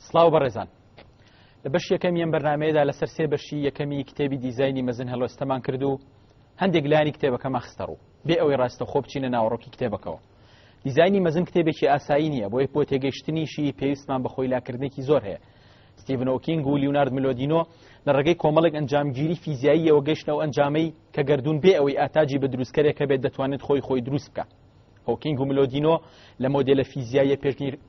سڵاو بەڕێزان لە بەش یەکەمی ئەم بەرنمەیەدا لەسەر سێ بەشی یەکەمی کتێبی دیزایانی مەزن هەڵوێستەمان کرد و هەندێک لایەنی کتێبەکەمان خستە ڕوو بێ ئەوەی ڕاستەخۆ بچینە ناوەڕۆکی کتێبەکەوە دیزایانی مەزن کتێبێکی ئاسایی نییە بۆیە بۆ تێگەیشتنیشی پێویستمان بە خۆی لاکردنێکی زۆر هەیە ستیڤن هۆکینگ و لیونارد ملۆدینۆ لە ڕێگەی کۆمەڵێک ئەنجامگیری فیزیاییەوە گەیشتنە ئەو ئەنجامەی کە گەردوون بێ ئەوەی ئاتاجی بە دروستکەرێک هەبێت دەتوانێت خۆی خۆی دروست بکات. هۆکینگ و ملۆدینۆ لە مۆدێلە فیزیاییە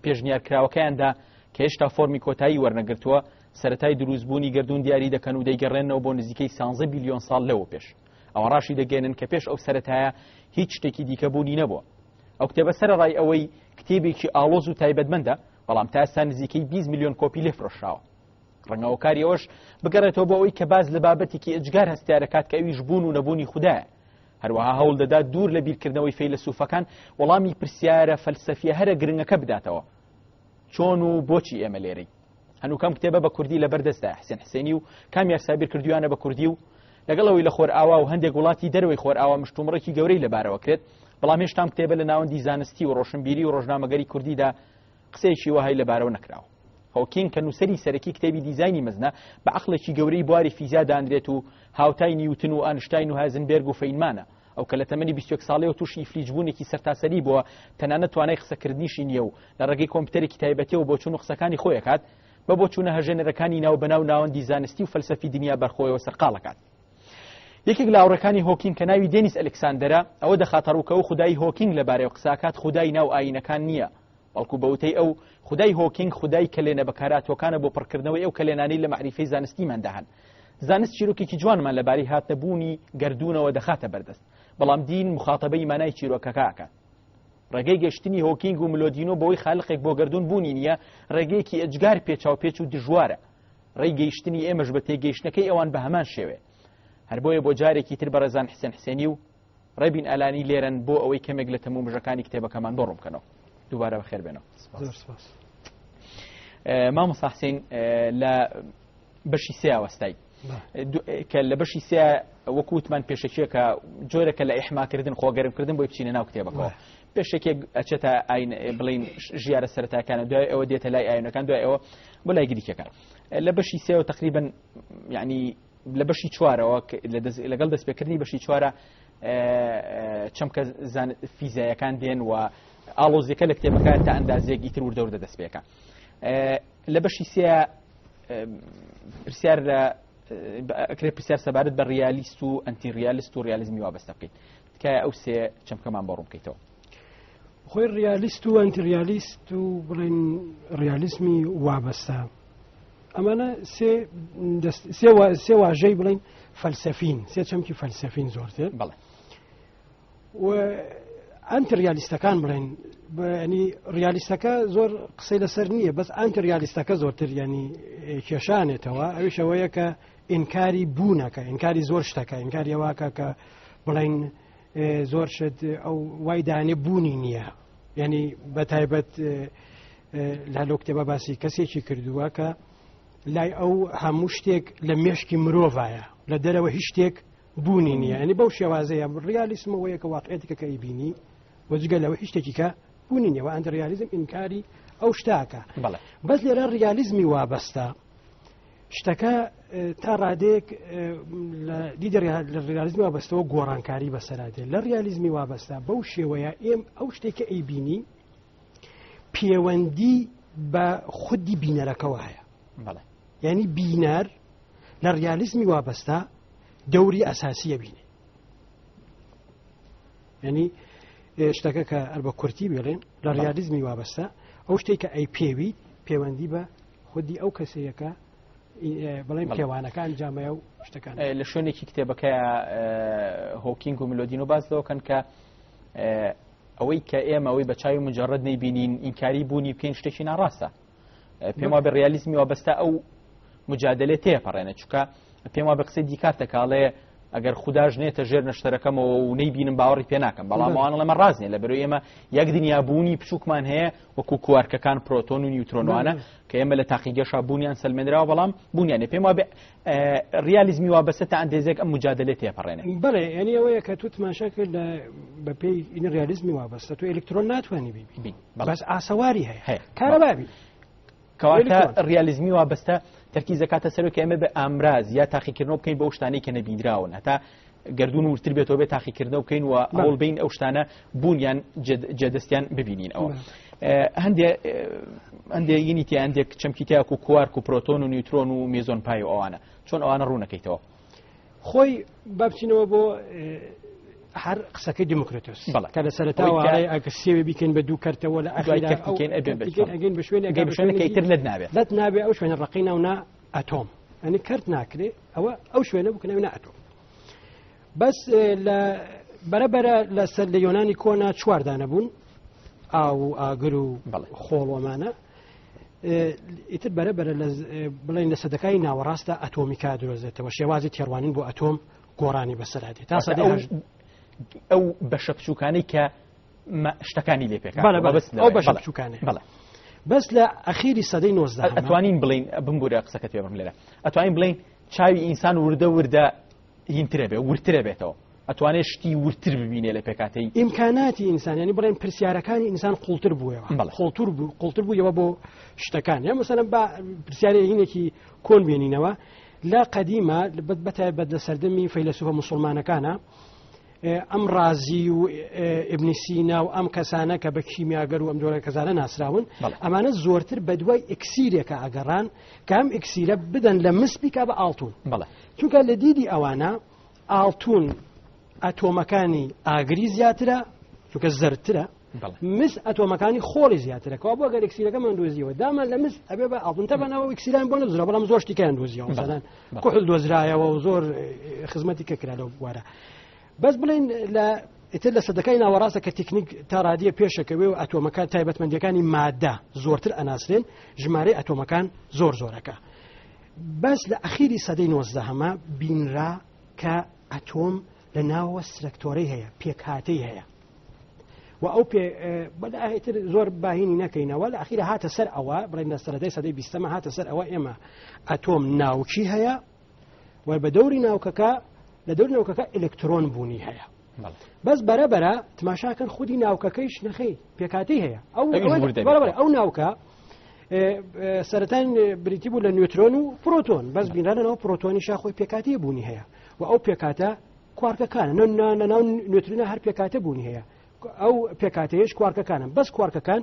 پێشنیارکراوەکەیاندا کە هێشتا فۆرمی کۆتایی وەرنەگرتووە، سەرەتای دروستبوونی گەردوون دیاری دەکەن و دەیگەڕێننەوە بۆ نزیکەی سانزە بیلیۆن ساڵ لەوە پێش. ئەوان ڕاشی دەگەیەنن کە پێش ئەو سەرەتایە هیچ شتێکی دیکە بوونی نەبووە. ئەو کتێبە سەرەڕای ئەوەی کتێبێکی ئاڵۆز و تایبەتمەندە، بەڵام تا ئێستا نزیکەی 20 ملیۆن کۆپی لێ فرۆشراوە. ڕەنگە هۆکاری ئەوەش بگەڕێتەوە بۆ ئەوەی کە باس لە بابەتێکی ئێجگار هەستیارەکات کە ئەویش بوون و نەبوونی خودایە. هەروەها هەوڵ دەدات دوور لە بیرکردنەوەی فەیلەسوفەکان وەڵامی پرسیارە فەلسەفیە هەرە گرنگەکە بداتەوە، چۆن و بۆچی ئێمە لێرەین؟ هەنووکە ئەم کتێبە بە کوردی لەبەر دەستدایە، حسێن حسێنی و کامیار سابیر کردویانە بە کوردی و لەگەڵ ئەوەی لە خۆرئاوا و هەندێک وڵاتی دەرەوەی خۆرئاوا مشتومڕێکی گەورەی لەبارەوە کرێت، بەڵام هێشتا ئەم کتێبە لە ناوەندی زانستی و ڕۆشنبیری و ڕۆژنامەگەری کوردیدا قسەیەکی وەهای لەبارەوە نەکراوە. هۆکینگ کە نووسەری سەرەکی کتێبی دیزاینی مەزنە، بە عەقڵێکی گەورەی بواری فیزیا دانرێت و هاوتای نیوتن و ئانشتاین و هایزنبێرگ و فەینمانە. ئەو کە لە تەمەنی 21 ساڵیەوە تووشی ئیفلیجبوونێکی سەرتاسەری بووە، تەنانەت توانای قسەکردنیشی نییە و لە ڕێگەی کۆمپیوتەرێکی تایبەتیەوە بۆچوون و قسەکانی خۆی ئەکات، بە بۆچوونە هەژێنەرەکانی ناوبەناو ناوەندی زانستی و فەلسەفی دنیا بەرخۆیەوە سەرقاڵ ئەکات. یەکێک لە هاوڕێکانی هۆکینگ کە ناوی دێنیس ئەلکساندەرە، ئەوە دەخاتەڕوو کە ئەو خودای هۆکینگ لەبارەیەوە قسە ئەکات خودای ناو ئایینەکان نییە، بەڵکو بە وتەی ئەو، خودای هۆکینگ خودای کەلێنە بەکارهاتووەکانە بۆ پڕکردنەوەی ئەو کەلێنانەی لە مەعریفەی زانستیماندا هەن. زانست چیرۆکێکی جوانمان لەبارەی هاتنەبوونی گەردوونەوە دەخاتە بەردەست، بەڵام دین موخاتەبەی مانای چیرۆکەکە ئەکات. ڕێگەی گەشتنی هۆکینگ و ملۆدینۆ بەوەی خالقێک بۆ گەردوون بوونی نییە، ڕێگەیەکی ئێجگار پێچاوپێچ و دژوارە. ڕێی گەیشتنی ئێمەش بە تێگەیشتنەکەی ئەوان بە هەمان شێوەیە. هەر بۆیە بۆ جارێکی تر بەڕێزان حسێن حسێنی و ڕێبین ئالانی لێرەن بۆ ئەوەی کەمێک لە تەمومژەکانی کتێبەکەمان بۆ ڕوون بکەنەوە. دووبارە بەخێر بێنەوە. زۆر سپاس. مامۆستا حسین لە بەشی سێ وەستای کە لە بەشی سێ وەکو وتمان پێشەکیەکە جۆرەکە لە ئیحماکردن خۆگەرمکردن بۆی بچینە ناو کتێبەکەەوە پێشێکێک ئەچێتە ئاین بڵین ژیارە سەرەتاکانە دوای ئەوە دێتە لای ئاینەکان دوای ئەوە بۆ لای گریکەکان لە بەشی سێوە تقریبن یعنی لە بەشی چوارەوە لەگەڵ دەستپێکردنی بەشی چوارە چەمکە فیزایەکان دێن و ئاڵۆزیەکە لە کتێبەکە تا ئەندازەیەک ئیتر وردە وردە دەست پێکە لە بەشی سێ پرسیار لە ئەکرێ پرسیار سەبارەت بە ریالیست و ئەنتی ریالیست و ریالیزمی وابەستە بکەیت تکایە ئەو سێ چەمکەمان بۆ ڕوون بکەیتەوە. خۆی ریالیست و ئەنتی ریالیست و بڵێن ریالیزمی وابەستە ئەمانە سێ واژەی بڵین فەلسەفین سێ چەمکی فەلسەفین زۆرتر بەڵێ و ئەنتی ریالیستەکان بڵێن ینی ریالیستەکە زۆر قسەی لەسەر نییە بەس ئەنتی ریالیستەکە زۆرتر ینی کێشانێتەوە ئەویش ئەوەیە کە ئینکاری بوونەکە ئینکاری زۆر شتەکە ئینکاری ئەوواکە کە بڵین زۆر شت ئەو وای دانێ بوونی نییە ینی بە تایبەت لە لەو کتێبە باسی کەسێکی کردووە کە لای ئەو هەموو شتێک لە مێشکی مرۆڤایە لە دەرەوە هیچ شتێک بوونی نییە ینی بەو شێوازەیە ڕیالیسمەوەیە کە واقعێتێکە کە ئەیبینی و جگە لەوە هیچ شتێکی کە بوونی نییە و ئەندە ڕیالیزم ئینکاری ئەو شتاکە بەس لێرە ڕیالیزمی وابەستە شتەکە تا ڕادەیەک لە دیدە لە ڕیالیزمی وابەستەوە گۆڕانکاری بەسەرا دێت لە ڕیالیزمی وابەستە بەو شێوەیە ئێم ئەو شتێک کە ئەیبینی پێوەندی بە خودی بینەرەکەوە هەیە یعنی بینەر لە ڕیالیزمی وابەستە دەوری ئەساسیە بینێ یعنی شتەکە کە ئەر بە کورتی بێڵێن لە ڕیالیزمی وابەستە ئەو شتێک کە ئەی پێویت پەیوەندی بە خودی ئەو کەسەیەکە بڵێن پێوانەکان جامەیە و شتەکان لە شوێنێکی کتێبەکە هۆکینگ و ملۆدین و باس لەوەکەن کە ئەوەی کە ئێمە ئەوەی بە چاوی مجرد نەیبینین ئینکاری بوونی بکەین شتێکی ناڕاستە پێم وابێ ڕیالیزمی وابەستە ئەو مجادلێ تێپەڕێنە چونکە پێم وابێ قسەی دیکارتە کاڵێ ئەگەر خوداش نێتە ژێر نەشتەرەکەمەوە و نەیبینم باوەڕی پێ ناکەم بەڵام ئەوان ئەڵێ ڕاست نیە لەبەرەوەی ئێمە یەک دنیا بوونی بچووکمان هەیە وەکو کوارکەکان پرۆتۆن و نیوترۆنوانە کە ئێمە لە تاقیگەشا بوونیان سەلمێنراوە بەڵام بوونیان پێم وابێ ڕیالیزمی وابەستە تا ئەندێزێک ئەم مجادلێ تێپەڕێنێ. بەڵێ یعنی ئەوەیە کە تو تماشا کرد لە بەپێی این ڕیالیزمی وابەستە تو ئەلکترۆن ناتوانانی بیبینی بەس ئاسەواری هەیە کارەبابی. کەواتە ڕیالیزمی وابەستە تەرکیز دەکاتە سەر کە ئێمە بە ئامراز یا تاقیکردنەوە بکەین بەو شتانەی کە نەبینراون هەتا گردون ورتر بێتەوە بێ تاقیکردنەوە بکەین و هەوڵ بین ئەو شتانە بوونیان جێدەستیان ببینین ئەوە. هەندێ هەندێ ینی تیا هەندێک چەمکی تیاک و کوارک و پرۆتۆن و نیوترۆن و مێزۆن پای و ئەوانە چۆن ئەوانە ڕوونەکەیتەوە؟ خۆی با بچینەوە بۆ هەر قسەکەی دیموکراتۆس کە لە سەرەتاوە ئەگە سێوێ بیکەین بە دوو کەرتەوە لە ئەخیرا ئەگەین بە شوێنێک بە شوێنێکی تر لەت نابێت لەت نابێ ئەو شوێنە ڕقی ناونا ئەتۆم ئەنی کەرت ناکرێ ئەوە ئەو شوێنە بکەنەوە نا ئەتۆم بەس لە بەرەبەرە لەسەر لە یۆنانی کۆنا چواردانە بوون ئاو و ئاگر و خۆڵۆمانە ئیتر بەرە بەرە بڵێن لە سەدەکانی ناوەڕاستە ئەتۆمیکا درۆزێتەوە شێوازی تێڕوانین بۆ ئەتۆم گۆڕانی بەسەرا دێت تا سەدەی ئەو بەشە بچووکانەی کە شتەکانی لێ پێک ئەو بەشە بچووکانە بەس لە ئەخیری سەدەی 19 ئەتوانین بڵین بمبورە قسەکەت پێ بڕم لێرە ئەتوانین بڵین چاوی ئینسان وردە وردە هینترە بێ وردترە بێتەوە ئەتوانێت شتی وردتر ببینێ لە پێکاتەی ئیمکاناتی ئینسان ینی بڵێن پرسیارەکانی ئینسان قوڵتر بووەوە قوڵتر بوو قوڵتر بوویەوە بۆ شتەکان یا مەسەلەن با پرسیاری هینێکی کۆن بێنینەوە لە قەدیمە بەتایبەت لە سەردەمی فەیلەسوفە مسلمانەکانە ئەم ڕازی و ئبنی سینا و ئەم کەسانە کە بە کیمیاگەر و ئەم جۆرە کەسانە ناسراون ئەمانە زۆرتر بە دوای ئەکسیرێکە ئەگەڕان کە ئەم ئەکسیرە بدەن لە مس بیکا بە ئاڵتون چونکە لە دیدی ئەوانە ئاڵتون ئەتۆمەکانی ئاگری زیاترە چونکە زەردترە مس ئەتۆمەکانی خۆڵی زیاترە کەوا بۆ گەر ئەکسیرەکەمان دۆزیەوە دامان لە مس ئەبێ بە ئاڵتون تەبەنەوە ئەکسیران بۆ نەدۆزرا بەڵام زۆر شتیکەیان دۆزیەوە مەسەلەن کوحل دۆزرایەوە و زۆر خزمەتی کە کرا لەو بوارە بەس بڵێن لە ئیتر لە سەدەکانی ناوەڕاستە کە تکنیک تا ڕادیە پێشەکەوێ و ئەتۆمەکان تایبەتمەندیەکانی مادە زۆرتر ئەناسرێن ژمارەی ئەتۆمەکان زۆر زۆرەکە بەس لە ئەخیری سەدەی نۆزدەهەمە بینرا کە ئەتۆم لە ناوەوە سترەکتۆرەی هەیە، پێکهاتەی هەیە و ئەو پێ بەداهێتر زۆر باهینی نەکەینەوە لە ئەخیرە هاتە سەر ئەوە بڵێن لە سەرەتای سەدەی بیستەمە هاتە سەر ئەوە ئێمە ئەتۆم ناوکی هەیە و بە دەوری ناوکەکە لە دەوری ناوکەکە ئەلکترۆن بوونی هەیە بەس بەرەبەرە تماشاکەن خودی ناوکەکەیش نەخەی پێکاتی هەیە ئەو ئەو ناوکە سەرەتان بریتی بوو لە نیوترۆن و پرۆتۆن بەس بینرانەوە پرۆتۆنی شاخۆی پێکاتی بوونی هەیە و ئەو پێکاتە کوارکەکانە نەناو نیوترۆنە هەر پێکاتە بوونی هەیە ئەو پێکاتەیەش کوارکەکانە بەس کوارکەکان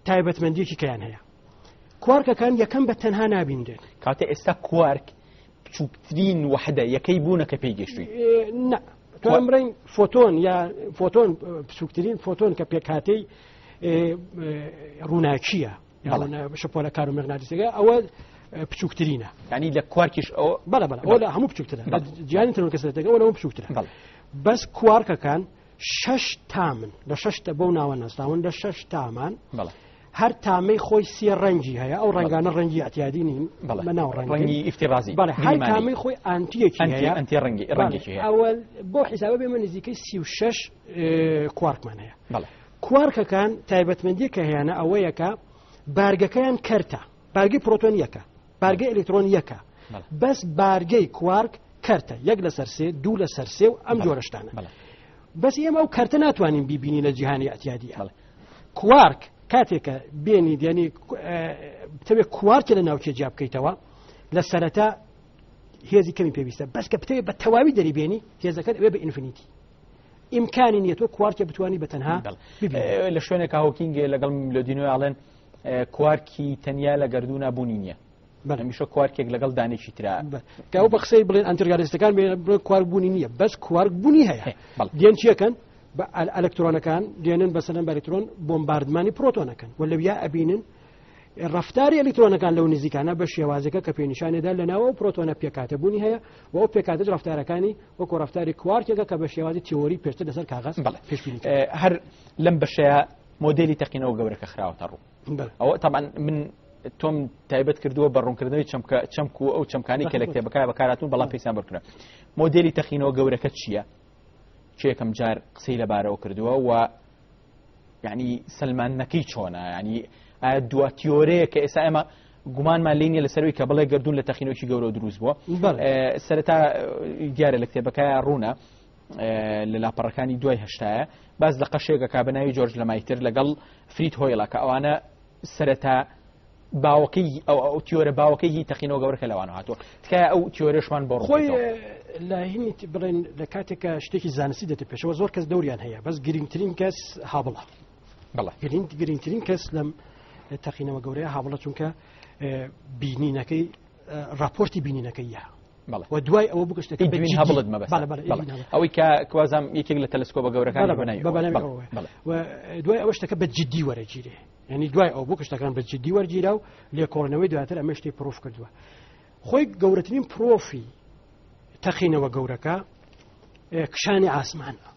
تایبەتمەندیەکی کەیان هەیە کوارکەکان یەکەم بە تەنها نابینرێن کاتێ ئێستا کوارک بچووکترین وەحدە یەکەی بوونە کە پێی گەشتوین نا توانم بڵێین فۆتۆن یا فۆتۆن بچووکترین فۆتۆن کە پێکهاتەی ڕووناکیە شەپۆلە کارۆمەغناتیسەکە ئەوە بچووکترینە ینی لە کوارکیش ئەو بەڵێ بەڵێ ئەوە لە هەموو بچووکترە جیانی ترۆکەسەتەکە ئەوە لەوە بچووکترە بەس کوارکەکان شەش تامن لە شەش تە بەو ناوە ناسراون لە شەش تامان هەر تامەی خۆی سێ ڕەنگی هەیە ئەو ڕەنگانە ڕەنگی ئەتیادی نین بە ناو ڕەنگی ئیفترازی بەڵێ هەر تامەی خۆی ئانتیەکی هەیە ئەنتی ڕەنگی ڕەنگێکی هەیە ئەوە بۆ حیسابە بێمە نزیکەی 36 کوارکمان هەیە کوارکەکان تایبەتمەندی کە هەیەە ئەوەیە کە بارگەکەیان کەرتە بارگەی پرۆتۆن یەکە بارگەی ئەلکترۆن یەکە بەس بارگەی کوارک کەرتە یەک لەسەر سێ دوو لەسەر سێ و ئەم جۆرە شتانە بەس ئێمە ئەو کەرتە ناتوانین بیبینی لە جیهانی ئەتیادیە کوارک کاتێکە بێنی دیانی بتەوێت کوارکە لە ناوچێ جیا بکەیتەوە لە سەرەتا هێزی کەمی پێویستە بەس کە بتەوێت بە تەواوی دەریبێنی هێزەکەت ئەوێ بە ئینفینیتی ئیمکانی نییە تۆ کوارکێ بتوانی بە تەنها لە شوێنێک هاوکینگ لەگەڵ لۆدینۆی ئاڵێن کوارکی تەنیا لە گردونا بوونی نییە هەمیشە کوارکێک لەگەڵ دانێکی ترا کە ئەو بە قسەی بڵێن ئەنترگاریستەکان بڵێن کوارک بوونی نییە بەس کوارک بوونی هەیە دێن چیەکەن بە ئەلکترۆنەکان دێنن بەسەرەن بە ئەلکترۆن بۆمباردمانی پرۆتۆنەکەن و لەویا ئەبینن ڕفتاری ئەلکترۆنەکان لەو نزیکانە بە شێوازەکە کە پێنیشانێدا لە ناوە و پرۆتۆنە پێکاتە بوونی هەیە و ئەو پێکاتەش ڕفتارەکانی وەکو ڕفتاری کوارکێکە کە بە شێوازی تیۆری پێشتر لەسەر کاغەز پێشبینی هەر لەم بەشەیە مۆدێلی تەقینەوە گەورەکە خراوەتە ڕوو ئەوە تەبعەن من تۆم تایبەت کردووە بە ڕوونکردنەوەی چەمکە چەمک و ئەو چەمکانی کە لە کتێبەکە بەکاراتون بەڵام پێیان بکرێن مۆدێلی تەقینەوە گەورەکە چییە؟ کێ یەکەم جار قسەی لەبارەوە کردووە و یعنی سلماندنەکەی چۆنە ینی ئایا دوا تیۆرەیە کە ئێستا ئێمە گومانمان لێ نیە لەسەروی کە بڵێ گردون لە تەقینەوەکی گەورە دروست بووە سەرەتا دیارە لە کتێبەکە ڕوونە لە لاپەڕەکانی دوای هەشتایە باز لە قەشێکەکە بە ناوی جۆرج لەمایتر لەگەڵ فریت هۆیڵە کە ئەوانە سەرەتا باوەکەی ئەو تیۆرە باوەکەی هی تەقینەوە گەورەکە لەوانە هاتووە. تکایە ئەو تیۆرەشمان بۆ ڕوون خۆی بکەیتەوە. لە هینی بڵێن لە کاتێک کە شتێکی زانستی دێتە پێشەوە زۆر کەس دەوریان هەیە، بەس گرنگترین کەس هابڵە. بەڵێ. گرنگترین کەس لەم تەقینەوە گەورەیە هابڵە، چونکە بینینەکەی، راپۆرتی بینینەکەی یا. بەڵێ. و دوای ئەوە بگەشتەکە ئیدوین بە جدی. هابڵت مەبەستە. بەڵێ، بەڵێ، بەڵێ. ئیدوین هابڵ. ئەوەی کە کوازام یەکێک لە تەلەسکۆبە گەورەکانی بەڵێ، بەناوی بە بەناوی بەڵێ، ئەوەیە. بەڵێ. و دوای ئەوە شتەکە بە جدی وەرەگیرێ. یعنی دوای ئەو بوو شتەکان بە جدی وەرگیرا و لێکۆڵینەوەی دواتر ئەمە شتێک پرۆف کردووە. خۆی گەورەترین پرۆفی تەقینەوە گەورەکە، کشانی ئاسمانە،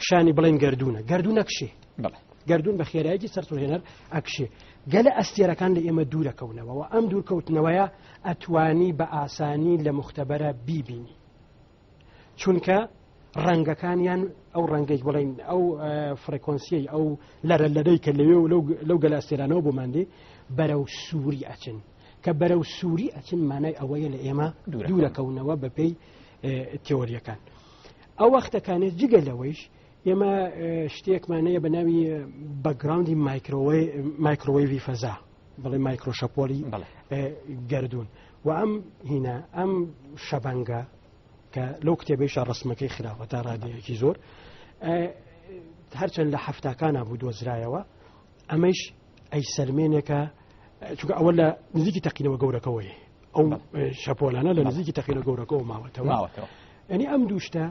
کشانی بڵێن گردونە، گردونە کشێ. بەڵێ. گردون بە خێرایەکی سەرسوڕهێنەر ئەکشێ. گەلە ئەستێرەکان لە ئێمە دوورەکەونەوە و ئەم دوورکەوتنەوەیە ئەتوانی بە ئاسانی لە مختبەرە بیبینی، چونکە ڕەنگەکانیان ئەو ڕەنگەی بڵێن ئەو فرکۆنسیەی ئەو لەرە لەرەی کە لەوێ و لەو گەلە ئەستێرانەوە بۆمان دێ بەرەو سووری ئەچن، کە بەرەو سووری ئەچن مانای ئەوەیە لە ئێمە دوورەکەونەوە. دوورەکەونەوە بەپێی تێۆریەکان. ئەو وەختەکانێت جگە لەوەیش ئێمە شتێکمانەیە بە ناوی بەکگراوندی مایکرۆوەیڤی فەزا، بڵێ مایکرۆشەپۆلی بەڵێ. گردون. و ئەم هینە، ئەم شەبەنگە کە لەو کتێبەیشا ڕسمەکەی خراوە تا ڕادەیەکی زۆر، هەرچەند لە هەفتاکانە بوو دۆزرایەوە، ئەمەیش ئەی سەلمێنێکە، چونکە ئەوە لە نزیکی تەقینەوە گەورەکەوەیە، ئەو شەپۆلانە لە نزیکی تەقینەوە گەورەکەوە ماوەتەوە. ماوەتەوە. یعنی ئەم دووشتە،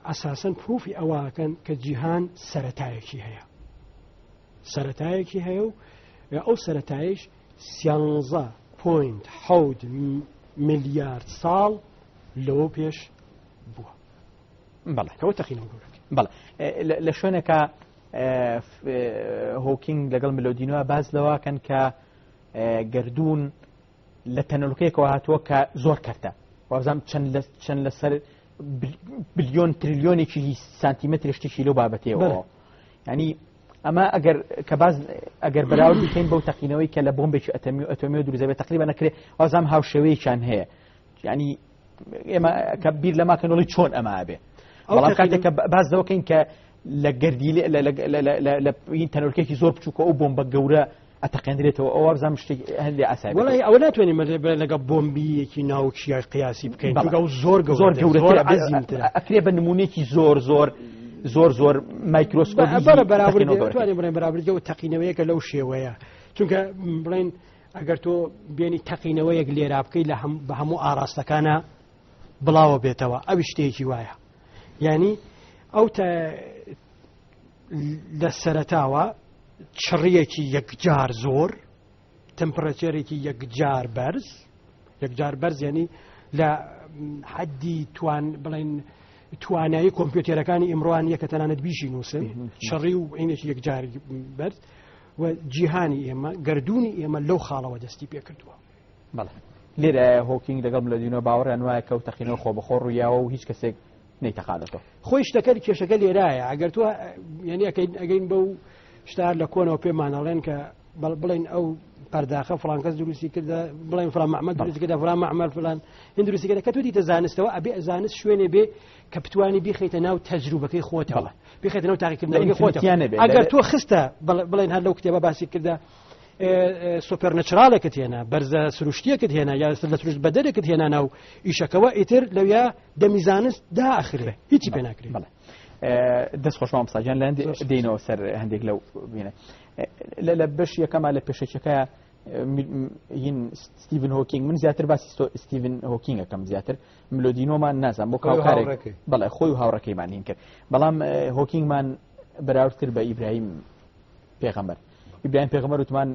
ئەساسەن پروفی ئەوەکەن کە جیهان سەتایەکی هەیە، سەتایەکی هەیە و ئەو سەتایش سیانزە پوینت حەوت ملیارد ساڵ لەوە پێش بووە. بەڵێ. کەوە تەقینەوە گەورەکە. بەڵێ. لە شوێنێکە، هۆکینگ لەگەڵ ملۆدینەوە باز لەوەکەن کە، گردون لە تەنۆلکەیەکەوە هاتووە کە زۆر کەرتە، وابزانم چەند لەسەر بلیۆن تریلیۆنێکی سانتیمەتر شتێکی لەو بابەتەیەوە. بەڵێ. یعنی ئەمە ئەگەر کە باز ئەگەر بەراورد بکەین بەو تەقینەوەی کە لە بۆمبێکی ئەتۆمی و دروست دەبێت، تقریبا نەکرێ وازام هاوشێوەیەکیان هەیە. یعنی ئێمە کە بیر لەما کەنەوەی چۆن ئەمە ئەبێ. ئەو بەڵام تەقینەوە- کاتێک کە باز لەوەکەین کە لە گردی لە این تەنۆلکێکی زۆر بچووکە ئەو بۆمبە گەورە ئەتەقێنرێتەوە، ئەوە بزانم شتێک هەندێ ئاسایی بێت. وەڵی ئەوە ناتوانین لەگەڵ بۆمبیەکی ناوکیای قیاسی بکەین، بەڵێ. چونکە ئەو زۆر گەورەترە، زۆر گەورەترە. زۆر عەزیمترە. ئەکرێ بە نمونەیەکی زۆر، زۆر، زۆر، زۆر مایکرۆسکۆپی بەڵێ، بەراورد تەقینەوە گەورەکە. توانین بڵێن بەراورد ئەو تەقینەوەیەکە لەو شێوەیە، چونکە بڵێن ئەگەر تۆ بێنی تەقینەوەیەک لێرا بکەی لە بە هەموو ئاراستەکانە بڵاوە بێتەوە، ئەوی شتێکی وایە. یعنی ئەو لە سەرەتاوە چڕیەکی یەکجار زۆر، تەمپرەچێرێکی یەکجار بەرز، یەکجار بەرز یعنی لە حەدی توان بڵێن توانایی کۆمپیوتەرەکانی ئیمڕۆوان یەکە تەنانەت بیشی نووسن، چڕی و عینێکی یەکجار بەرز و جیهانی ئێمە، گردونی ئێمە لەو خاڵەوە دەستی پێکردووە. بەڵێ. لێرە هۆکینگ لەگەڵ ملۆدینەوە باوەڕیان وایە کە ئەو تەقینەوە خۆ بەخۆ ڕوویاوە و هیچ کەسێک نەیتەقالێتەوە. خۆی شتەکە کێشەکە لێرایە. ئەگەر تۆ، یعنی ئەگەین بەو شتار لە کۆنەوە پێمانەڵێن کە بڵێن ئەو پەرداخە فلان کەس دروستی کردە، بڵێن فلان مەعمەل دروستی کردە، فلان مەعمەل فلان هین دروستی کردە، کە تۆ دیتە زانستەوە، ئەبێ زانست شوێنێ بێ کە بتوانی بیخەیتە ناو تەجروبەکەی خۆتەوە، بیخەیتە ناو تاقیکردنەوەی لە خۆتەوە. ئینفینیتیانە بێ. ئەگەر تۆ خستە، بڵێن هەر لەو کتێبە باسی کردە، سوپەرنەچرالێکت هێنا، بەرزە سروشتیەکت هێنا، یا لە سروشت بەدەرێکت هێنا ناو ئیشەکەوە، ئیتر لەویا دەمی زانست داخرێ، هیچی پێ ناکرێ. دەست خۆش مامۆستا گیان، لە هەندێک زۆر سوپاس. دێینەوە سەر هەندێک لەو بینە. لە بەش یەکەما لە پێشەکەکە، هین ستیڤن هۆکینگ، من زیاتر باسی ستیڤن هۆکینگەکەم زیاتر، ملۆدینۆمان نازانم بۆ خۆی و هاوکارێک. هاوڕێکەی. بەڵێ، خۆی و هاوڕەکەیمان هین کرد. بەڵام، هۆکینگمان بەراورد کرد بە ئیبراهیم پێغەمبەر. ئیبراهیم پێغەمبەر وتمان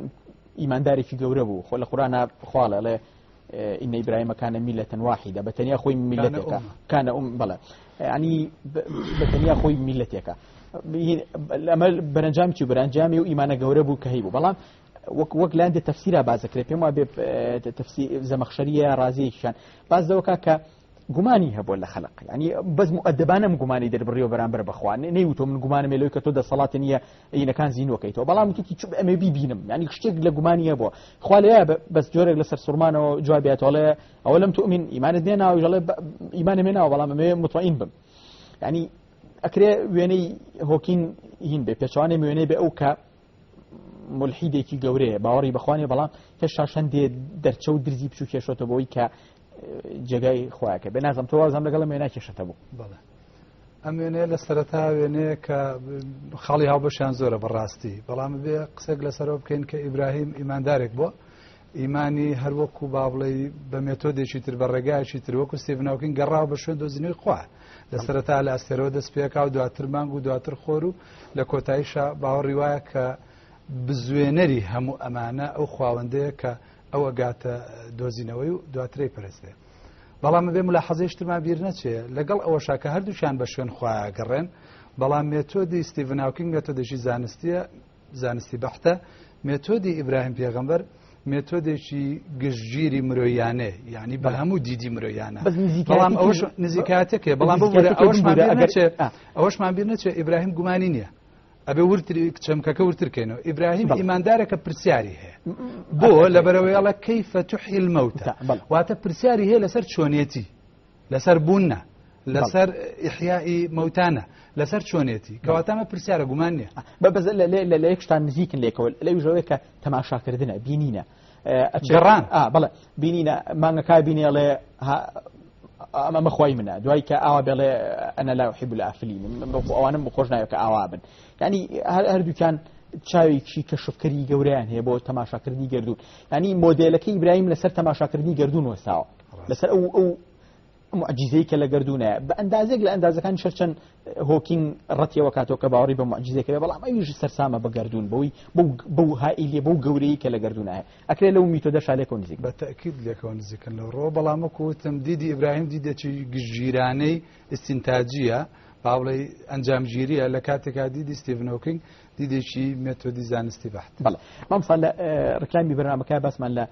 ئیماندارێکی گەورە بوو، خۆ لە قورئانا خواڵێ ئەڵێ، ئینە ئیبراهیمە کانە میلەتەن واحیدە، بە تەنیا خۆی میلەتێکە. کانە ئومە. کانە ئوم، بەڵێ. یعنی بە تەنیا خۆی میلەتێکە. ئەمە بەرەنجامی چی؟ بەرەنجامی و ئیمانە گەورە بوو کە هەیبوو. بەڵام وەک لاندێ تەفسیرا بازەکرێ، پێم وابێ، تەفسیر زەمەخشەریە ڕازیەکیشان باز لەوەکا کە گومانی هەبووە لە خەلق، یعنی بەس مؤدەبانەم گومانی دەربڕیەوە بەرامبەر بەخوا. نەیوتۆ من گومانم لەوەی کە تۆ دەسەڵاتە نییە ئینەکان زیینوەکەیتەوە، بەڵام وتێکی چوو ئەمێ بیبینم، یعنی شتێک لە گومانی هەبووە. خوا لەیە بەس جۆرێک لەسەر سوڕمانەوە جوابیاتەوە، ئەڵێ ئەوە لەم تؤمن ئیمانت نێناوە، ئەڵێ ئیمانم هێناوە بەڵام ئەمێ مطمئن بم. یعنی ئەکرێ وێنەی هۆکین هین بێ، پێچوانەی وێنەی بێ ئەو کە ملحیدێکی گەورەیە، باوەڕی بەخوانیە، بەڵام هێشتا هەندێ دەرچە و درزی بچوو کێشۆتە بۆی کە جێگای خۆیەکە بێ. نازم تۆ وازم لەگەڵم وێنا کێشەتە بوو. بەڵێ ئەم وێنەیە لە سەرەتا وێنەیە کە خاڵی هاوبەشیان زۆرە بەڕاستی، بەڵام بێ قسێک لەسەرەوە بکەین کە ئیبراهیم ئیماندارێک بووە، ئیمانی هەروەکو با بڵێ بە مێتۆدێکی تر بە ڕێگایەکی تر وەکو ستیڤن هاوکینگ گەڕاوە بە شوێن دۆزینەوەی خوا. لە سەرەتا لە ئەستێرەوە دەست پێکا و دواتر مانگ و دواتر خۆر و لە کۆتاییشا باوەڕی وایە کە بزوێنەری هەموو ئەمانە ئەو خواوەندەیە کە ئەو ئەگاتە دۆزینەوەی و دواترەی پەرستێ. بەڵام بێ ملاحەزەی شترمان بیر نەچێ لەگەڵ ئەوەشا کە هەردووکیان بە شوێن خوایە گەڕێن، بەڵام مێتۆدی ستیڤن هاوکینگ مێتۆدێکی زانستیە، زانستی بەحتە، مێتۆدی ئیبراهیم پێغەمبەر مێتۆدێکی گشتگیری مرۆیانێ، یعنی بە هەموو دیدی مرۆیانە. بەڵام ئەوەش نزیکاتێکێ، بەڵام ئەوەشمان بیر نەچێ ئیبراهیم گومانی نییە. ئەبێ ورتر چەمکەکە ورترکەینەوە. ئیبراهیم ئیماندارێکە پرسیاری هەیە بۆ لەبەرەوەیڵە کەیفە تحیی المەوتە، واتە پرسیاری هەیە لەسەر چۆنیەتی، لەسەر بوونە، لەسەر ئیحیائی مەوتانە، لەسەر چۆنێتی. کەواتەمە پرسیارە گومان نییە. بەس لە یەکشتان نزیکن لێکەوە، لەوی ژەوەیە کە تەماشاکردنە، بینینە. گەڕان. بەڵێ، بینینە، مانگەکە بینێڵێ، ئەمە مەخوای منە، دوای کە ئاوا بێڵێ ئەنە لا ئوحیب الآفلین، ئەوانم خۆش ناوێت کە ئاوا بن. یعنی هەردووکیان چاوێکی کەشفکەری گەورەیان هەیە بۆ تەماشاکردنی گەردوون. یعنی مۆدێلەکەی ئیبراهیم لەسەر تەماشاکردنی گەردوون وەستاوە، لەسەر ئەو معجزەی کە لە گەردوونە بە ئەندازێک لە ئەندازەکانی شەرچەند هۆکینگ ڕەتیەوە کاتەوە کە باوەڕی بە معجزەکە بێ، بەڵام ئەویش سەرسامە بە گەردوون، بەوەی بەو هائیلیە، بەو گەورەیە کە لە گەردوونە هەیە. ئەکرێ لەو میتۆدە شالێکەوە نزیک بە تەئکید لێکەوە نزیکن لەو ڕۆ، بەڵام وەکو وتم دیدی ئیبراهیم دیدێکی گشتگیرانەی ئیستینتاجیە، با بڵێ ئەنجامگیریە، لە کاتێکا دیدی ستیڤن هۆکینگ دیدێکی مێتۆدی زانستی بەحت. بەڵێ مامۆستا، لە ڕکلامی بەرنامەکە باسمان لە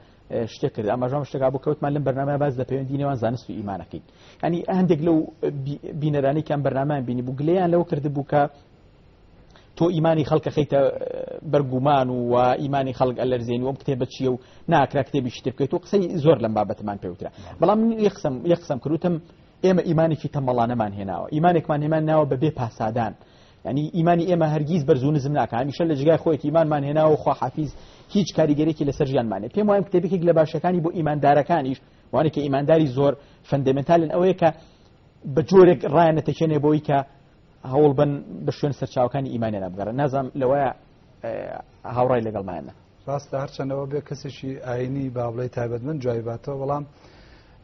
شتێک کرد، ئاماژەم شتێک بوو کەوتمان لەم بەرنامە باس لە پەیوەندی نێوان زانست و ئیمانەکەین. ینی هەندێک لەو بینەرانی کە ئەم بەرنامەیان بینی بوو گلەیان لەوە کردبوو کە تۆ ئیمانی خەڵکە خەیتە بەرگومان و ئیمانی خەڵک ئەلەرزێنی وەم کتێبە چییە و ناکرا کتێبی شتێ بکەیت و قسەی زۆر لەم بابەتەمان پێوترا. بەڵام من یەک قسەم کردوتم ئێمە ئیمانێکی تەمەڵانەمان هێناوە، ئیمانێکمان هێمان ناوە بەبێ پاسادان. یعنی ئیمانی ئێمە هەرگیز بەرز و نزم ناکە، هەمیشە لە جێگای خۆیەتی ئیمانمان هێناوە و خواحافیز هیچ کاریگەرێکی لەسەر ژیانمانێ. پێم وایە کتێبێک لە باشەکانی بۆ ئیماندارەکانیش، وانێک کە ئیمانداری زۆر فەندەمێنتالن، ئەوەیە کە بە جۆرێک ڕایان نەتەکێنێ بۆی کە هەوڵ بن بە شوێن سەرچاوەکانی ئیمانیان بگەڕن. نازانم لەوەیە هاوڕای لەگەڵمانە. ڕاستە، هەرچەندەوە بێ کەسێکی ئاینی با بڵێ تایبەت من جوابی باتەوە، بەڵام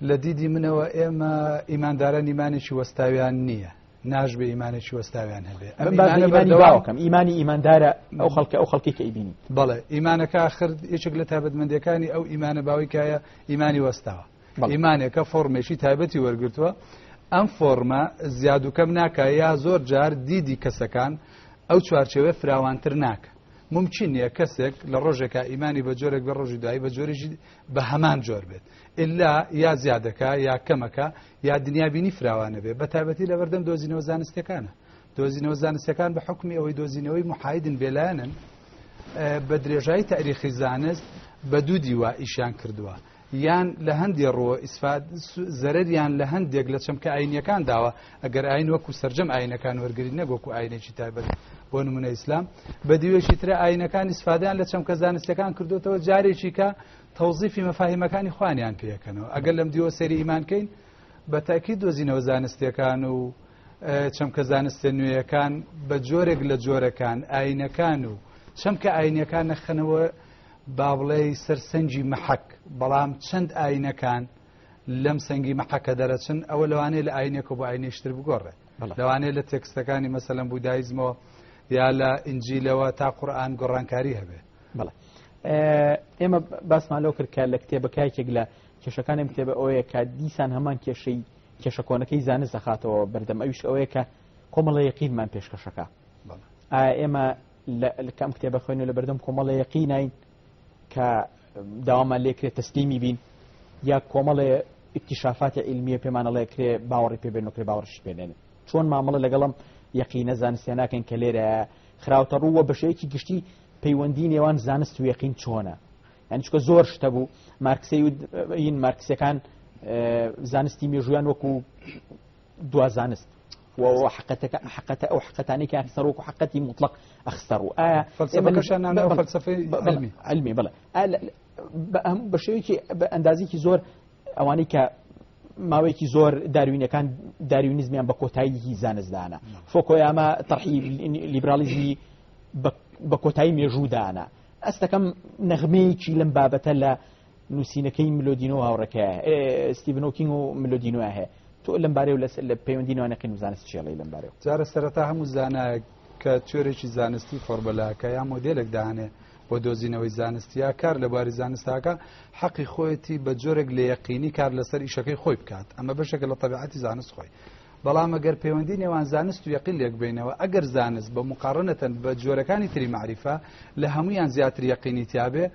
لە دیدی منەوە ئێمە ئیمانداران ئیمانێکی وەستاویان نییە، ناشبێ ئیمانێکی وەستاویان هەبێ. ئەم ئیمانی باوکەم ئیمانی ئیماندارە ئەو خەڵکە، ئەو خەڵکی کە ئیبینی. بەڵێ، ئیمانەکە آخر یەکێک لە تایبەتمەندیەکانی ئەو ئیمانە باوەی ئیمانی وەستاوە. ئیمانێکە فۆرمێکی تایبەتی وەرگرتووە، ئەم فۆرمە زیاد و کەم ناکە یا زۆر جار دیدی کەسەکان ئەو چوارچێوەیە فراوانتر ناکە. ممکن نییە کەسێک لە ڕۆژێکا ئیمانی بە جۆرێک بە ڕۆژی دوایی بە جۆرێکی بە هەمان جۆر بێت، ئللا یا زیادەکە یا کەمەکە یا دنیابینی فراوانە بێت، بە تایبەتی لەبەردەم دۆزینەوە زانستیەکانە. دۆزینەوە زانستیەکان بە حکمی ئەوەی دۆزینەوەی محایدن بێلایەنن، بە درێژایی تاریخی زانست بە دوو دیوا ئیشیان کردووە، یان لە هەندێک ڕووە ئیسفاد زەرەریان لە هەندێک لە چەمکە ئاینیەکان داوە، ئەگەر ئاین وەکو سەرجەم ئاینەکان وەرگری نەک وەکو ئاینێکی تایبەت بۆ نمونە ئیسلام، بە دیوێکی ترە ئاینەکان ئیسفادەیان لە چەمکە زانستیەکان کردوتەوە، جارێکی کە تەوزیفی مەفاهیمەکانی خوانیان پێەکەنەوە. ئەگەر لەم دیوە سەیری ئیمان کەین، بە تاکید دۆزینەوە زانستیەکان و چەمکە زانستە نوێیەکان بە جۆرێک لە جۆرەکان ئاینەکان و چەمکە ئاینەکان نەخەنەوە با بڵێ سەرسەنگی مەحەک، بەڵام چەند ئاینەکان لەم سەنگی مەحەکە دەرەچن، ئەوە لەوانەیە لە ئاینێکەوە بۆ ئاینێکتر بگۆڕێت. لەوانەیە لە تێکستەکانی مەسەلەن بودایزمەوە یا لە ئینجیلەوە تا قورئان گۆڕانکاری هەبێت. بەڵێ ئێمە باسمان لەو کرد کە لە کتێبەکە یەکێک لە کێشەکانم کتێبە ئەوەیە کە دیسان هەمان کێشەی کێشە کۆنەکەی زانست دەخاتەوە بەردەم، ئەویش ئەوەیە کە کۆمەڵە یەقینمان پێشکەشەکە. ئایا ئێمە لە کام کتێبە خوێن و لە بەردەم کۆمەڵە یەقینین کە داوامان لێکرێت تەسلیمی بین، یا کۆمەڵێ اکتشافات علمیە پێمانەڵێ کرێ باوەڕی پێ بێن و کرێ باوەڕش پێ نێنن؟ چۆن مامەڵە لەگەڵم یەقینە زانستیە ناکەین کە لێرە خراوتە ڕووە بە شێوەیەکی گشتی پەیوەندی نێوان زانست و یەقین چۆنە؟ یعنی چونکە زۆر شتە بوو مارکسی و مارکسەکان زانستی مێژویان وەکو دوا زانست. و حقەتەکە حقەتە ئەو حقەتانەی کە ئەخستە ڕوو وەکو حقەتی موتڵەق ئەخستە ڕوو. ئایا فەلسەفەکەشیان نانەوە فەلسەفەی عیلمی. عیلمی بەڵێ. بە شێوەیەکی بە ئەندازێکی زۆر ئەوانەی کە ماوەیەکی زۆر داروینەکان داروینیزمیان بە کۆتایی زانست دانا، فۆکۆیاما تەرحی لیبرالیزمی بە کۆتایی مێژوو دانا. ئەستەکەم نەغمەیەکی لەم بابەتە لە نووسینەکەی ملۆدینۆ هاوڕێکەیە ستیڤن هۆکینگ و ملۆدینۆ هەیە. تۆ لەم بارەیەوە لە پەیوەندی نێوان یەقین و زانست چێڵی لەم بارەیەوە؟ جارە سەرەتا هەموو زانایەک کە تیۆرێکی زانستی فۆرمەلاکە یا مۆدێلێک دانێ بۆ دۆزینەوەی زانستی یا کار لە بواری زانستاکە، حەقی خۆیەتی بە جۆرێک لە یەقینی کار لەسەر ئیشەکەی خۆی بکات. ئەمە بەشێکە لە تەبیعەتی زانست خۆی. بەڵام ئەگەر پەیوەندی نێوان زانست و یەقین لێک بینەوە، ئەگەر زانست بە مقارنەتەن بە جۆرەکانی تری مەعریفە لە هەمویان زیاتر یەقینی تیابێ،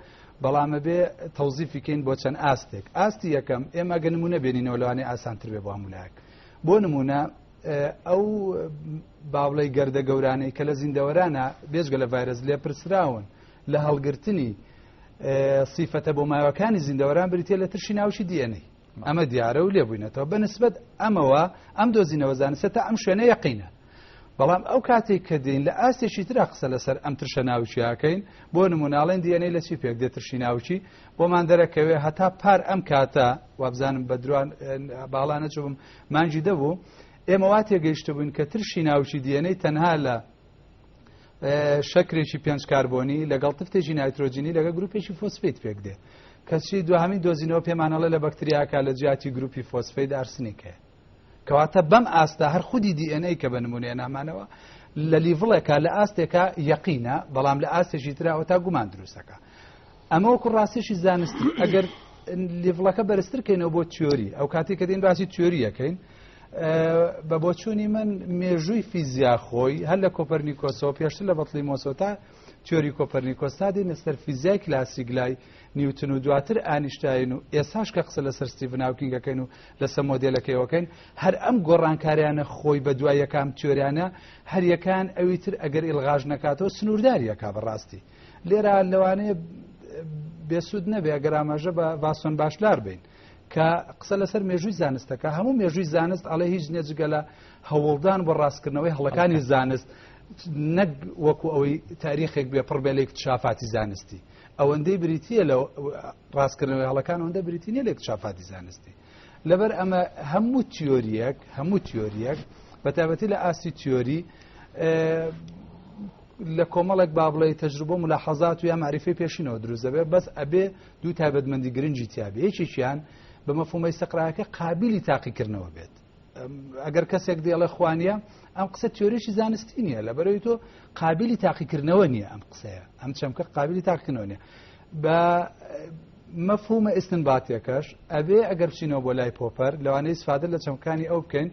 بەڵام ئەبێ تەوزیفی کەین بۆ چەند ئاستێک. ئاستی یەکەم، ئێمە ئەگەر نمونە بێنینەوە لەوانەیە ئاسانتر بێ بۆ هەموو لایەک. بۆ نمونە ئەو باوڵەی گەردە گەورانەی کە لە زیندەوەرانە بێجگە لە ڤایرەس لێپرسراون لە هەڵگرتنی سیفەتە بۆ ماوەکانی زیندەوەران بریتە لە ترشی ناوشی DNA. ئەمە دیارە و لێبووینەتەوە. بە نسبەت ئەمەوە ئەم دۆزینەوە زانستە تا ئەم شوێنە یەقینە. بەڵام ئەو کاتێک کە دێین لە ئاستێکی ترا قسە لەسەر ئەم ترشە ناوچیاکەین، بۆ نموناڵێن DNA لە چی پێک دێت ترشی ناوچی بۆمان دەرەکەوێ هەتا پار ئەم کاتە وابزانم بە دروان باڵا نەچووم مانگی دەبوو، ئێمە وا تێگەیشتە بووین کە ترشی ناوچی DNA تەنها لە شەکرێکی 5 کاربۆنی لەگەڵ تفتێکی نایترۆجینی لەگەڵ گروپێکی فۆسفیت پێک دێ. کەچی دوهەمین دۆزینەوە پێمانەڵێ لە بەکتریاکە لە جیاتی گروپی فۆسفیت ئارسنیک هەیە. کەواتە بەم ئاستا هەر خودی DNA کە بە نمونەیە نامانەوە لە لیڤڵێکە لە ئاستێکە یەقینە، بەڵام لە ئاستێکی تراوە تا گومان دروستەکە. ئەمە وەکو ڕاستیشی زانستی ئەگەر لیڤڵەکە بەرزتر کەینەوە بۆ تیۆری، ئەو کاتێک کە دێن باسی تیۆریەکەین، بە بۆچوونی من مێژووی فیزیا خۆی هەر لە کۆپەرنیکۆسەوە پێشتر لە بەتڵیمۆسەوە تا تیۆری کۆپەرنیکۆس تا دێنە سەر فیزیای کلاسیک لای نیوتن و دواتر ئانیشتاین و ئێساش کە قسە لەسەر ستیڤن هاوکینگەکەین و لەسەر مۆدێلەکەیەوەکەین، هەر ئەم گۆڕانکاریانە خۆی بە دوای یەکام تیۆریانە هەر یەکان ئەوی تر ئەگەر ئیلغاژ نەکاتەوە سنوورداریەکە بەڕاستی. لێرە لەوانەیە بێسوود نەبێ ئەگەر ئاماژە بە ڤاسۆن باشلار بین کە قسە لەسەر مێژووی زانستەکە، هەموو مێژووی زانست ئەڵێ هیچ نێجگە لە هەوڵدان بۆ ڕاستکردنەوەی هەڵەکانی زانست، نەک وەکو ئەوەی تاریخێک بێ پڕ بێ لە اکتشافاتی زانستی. ئەوەندەی بریتیە لە ڕاستکردنەوەی هەڵەکان، ئەوەندە بریتی نییە لە اکتشافاتی زانستی. لەبەر ئەمە هەموو تیۆریەک بە تایبەتی لە ئاستی تیۆری لە کۆمەڵێک با بڵێ تەجروبە و ملاحەزات و یا معریفەی پێشینەوە دروست دەبێت، بەس ئەبێ دوو تایبەتمەندی گرنگی تیابێ. یەکێکیان بە مەفهومە ئیستقرایەکە قابلی تاقیکردنەوە بێت. ئەگەر کەسێک دێڵێ خوانیە، ئەم قسە تیۆریشی زانستی نییە، لەبەرەوەی تۆ قابلی تاقیکردنەوە نییە. ئەم قسەیە، ئەم چەمکە قابلی تاقیکردنەوە نییە. بە مەفهومە ئیستنباتیەکەش ئەبێ ئەگەر بچینەوە بۆ لای پۆپەر، لەوانەیە ئیسفادە لە چەمکانی ئەو بکەین،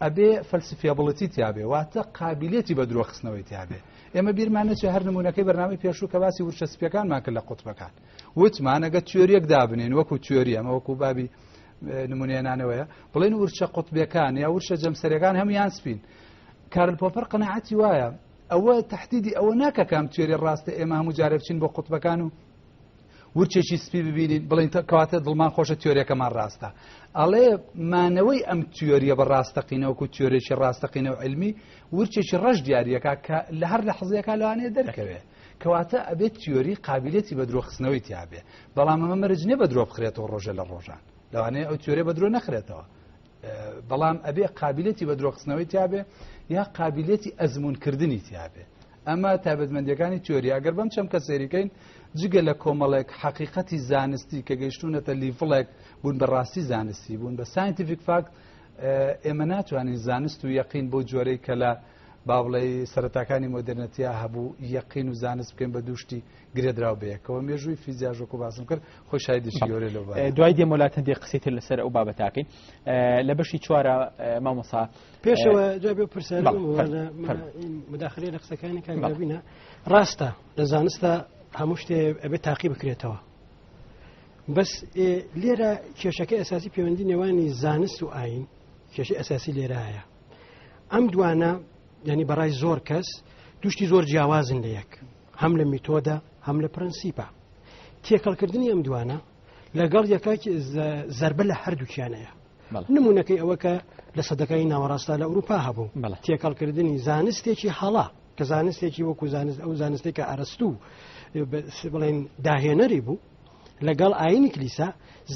ئەبێ فەلسفیابڵەتی تیابێ، واتە قابلیەتی بە درۆخستنەوەی تیابێ. ئێمە بیرمان نەچێ هەر نمونەکەی بەرنامەی پێشوو کە باسی ورچە سپیەکانمان کرد لە قوتبەکان، وتمان ئەگەر تیۆریەک دابنێن وەکو تیۆری، ئەمە وەکو بابی نمونەیەنانەوەیە، بڵێن ورچە قوتبەکان یا ورچە جەمسەرەکان هەمویان سپین. کارل پۆپەر قەناعەتی وایە ئەوە تهدیدی ئەوە ناکە کام تیۆری ڕاستە ئێمە هەموو جارێ بچین بۆ قوتبەکان و ورچێکی سپی ببینین بڵێن کەواتە دڵمان خۆشە تیۆریەکەمان ڕاستە. ئەڵێ مانەوەی ئەم تیۆریە بە ڕاستەقینە وەکو تیۆرێکی ڕاستەقینە و علمی ورچێکی ڕەش دیاریەکە کە لە هەر لەحظەیەکا لەوانەیە دەرکەوێ. کەواتە ئەبێت تیۆری قابلیەتی بە درۆخستنەوەی تیابێ، بەڵام ئەمە مەرج نییە بە درۆ بخرێتەوە ڕۆژە لە ڕۆژان، لەوانەیە ئەو تیۆریە بە درۆ نەخرێتەوە، بەڵام ئەبێ قابلیەتی بە درۆخستنەوەی تیابێ یا قابلیەتی ئەزمونکردنی تیابێ. ئەمە تایبەتمەندیەکانی تیۆری. ئەگەر بەم چەمکە سێریکەین، جگە لە کۆمەڵێک حەقیقەتی زانستی کە گەیشتونەتە لیڤڵێک بوون بە ڕاستی زانستی، بوون بە scientific fact، ئێمە ناتوانین زانست و یەقین بۆ جۆرەی کە لە با بڵێ سەرەتاکانی مۆدرنەتیا هەبوو یەقین و زانست بکەین بە دووشتی گرێدراو بەیەکەوە. مێژووی فیزیاش وەکو باسم کرد خۆی شایدێکی گەورەی لەو بارەیە. دوای دێمۆلات هەندێک قسەی تر لەسەر ئەو بابەتاکەین. لە بەشی چوارە مامۆستا پێشەوە جا بێ پرسیار مداخلەی لە قسەکانی کاک دەبینە. ڕاستە لە زانستە هەموو شتێ ئەبێ تاقی بکرێتەوە، بەس لێرە کێشەکە ئەساسی پەیوەندی نێوانی زانست و ئاین کێشەی ئەساسی لێرە هەیە. ئەم دوانە یعنی بەڕای زۆر کەس دوشتی زۆر جیاوازن لە یەک، هەم لە میتۆدە هەم لە پرەنسیپە. تێکەڵکردنی ئەم دوانە لەگەڵ یەکاک زەربە لە هەردووکیانەیە. نمونەکەی ئەوە کە لە سەدەکانی ناوەڕاستا لە ئەوروپا هەبوو تێکەڵکردنی زانستێکی هەڵا کە زانستێکی وەکو زانست ئەو زانستێک کە ئەرەستوو بڵێن داهێنەری بوو لەگەڵ ئاینی کلیسا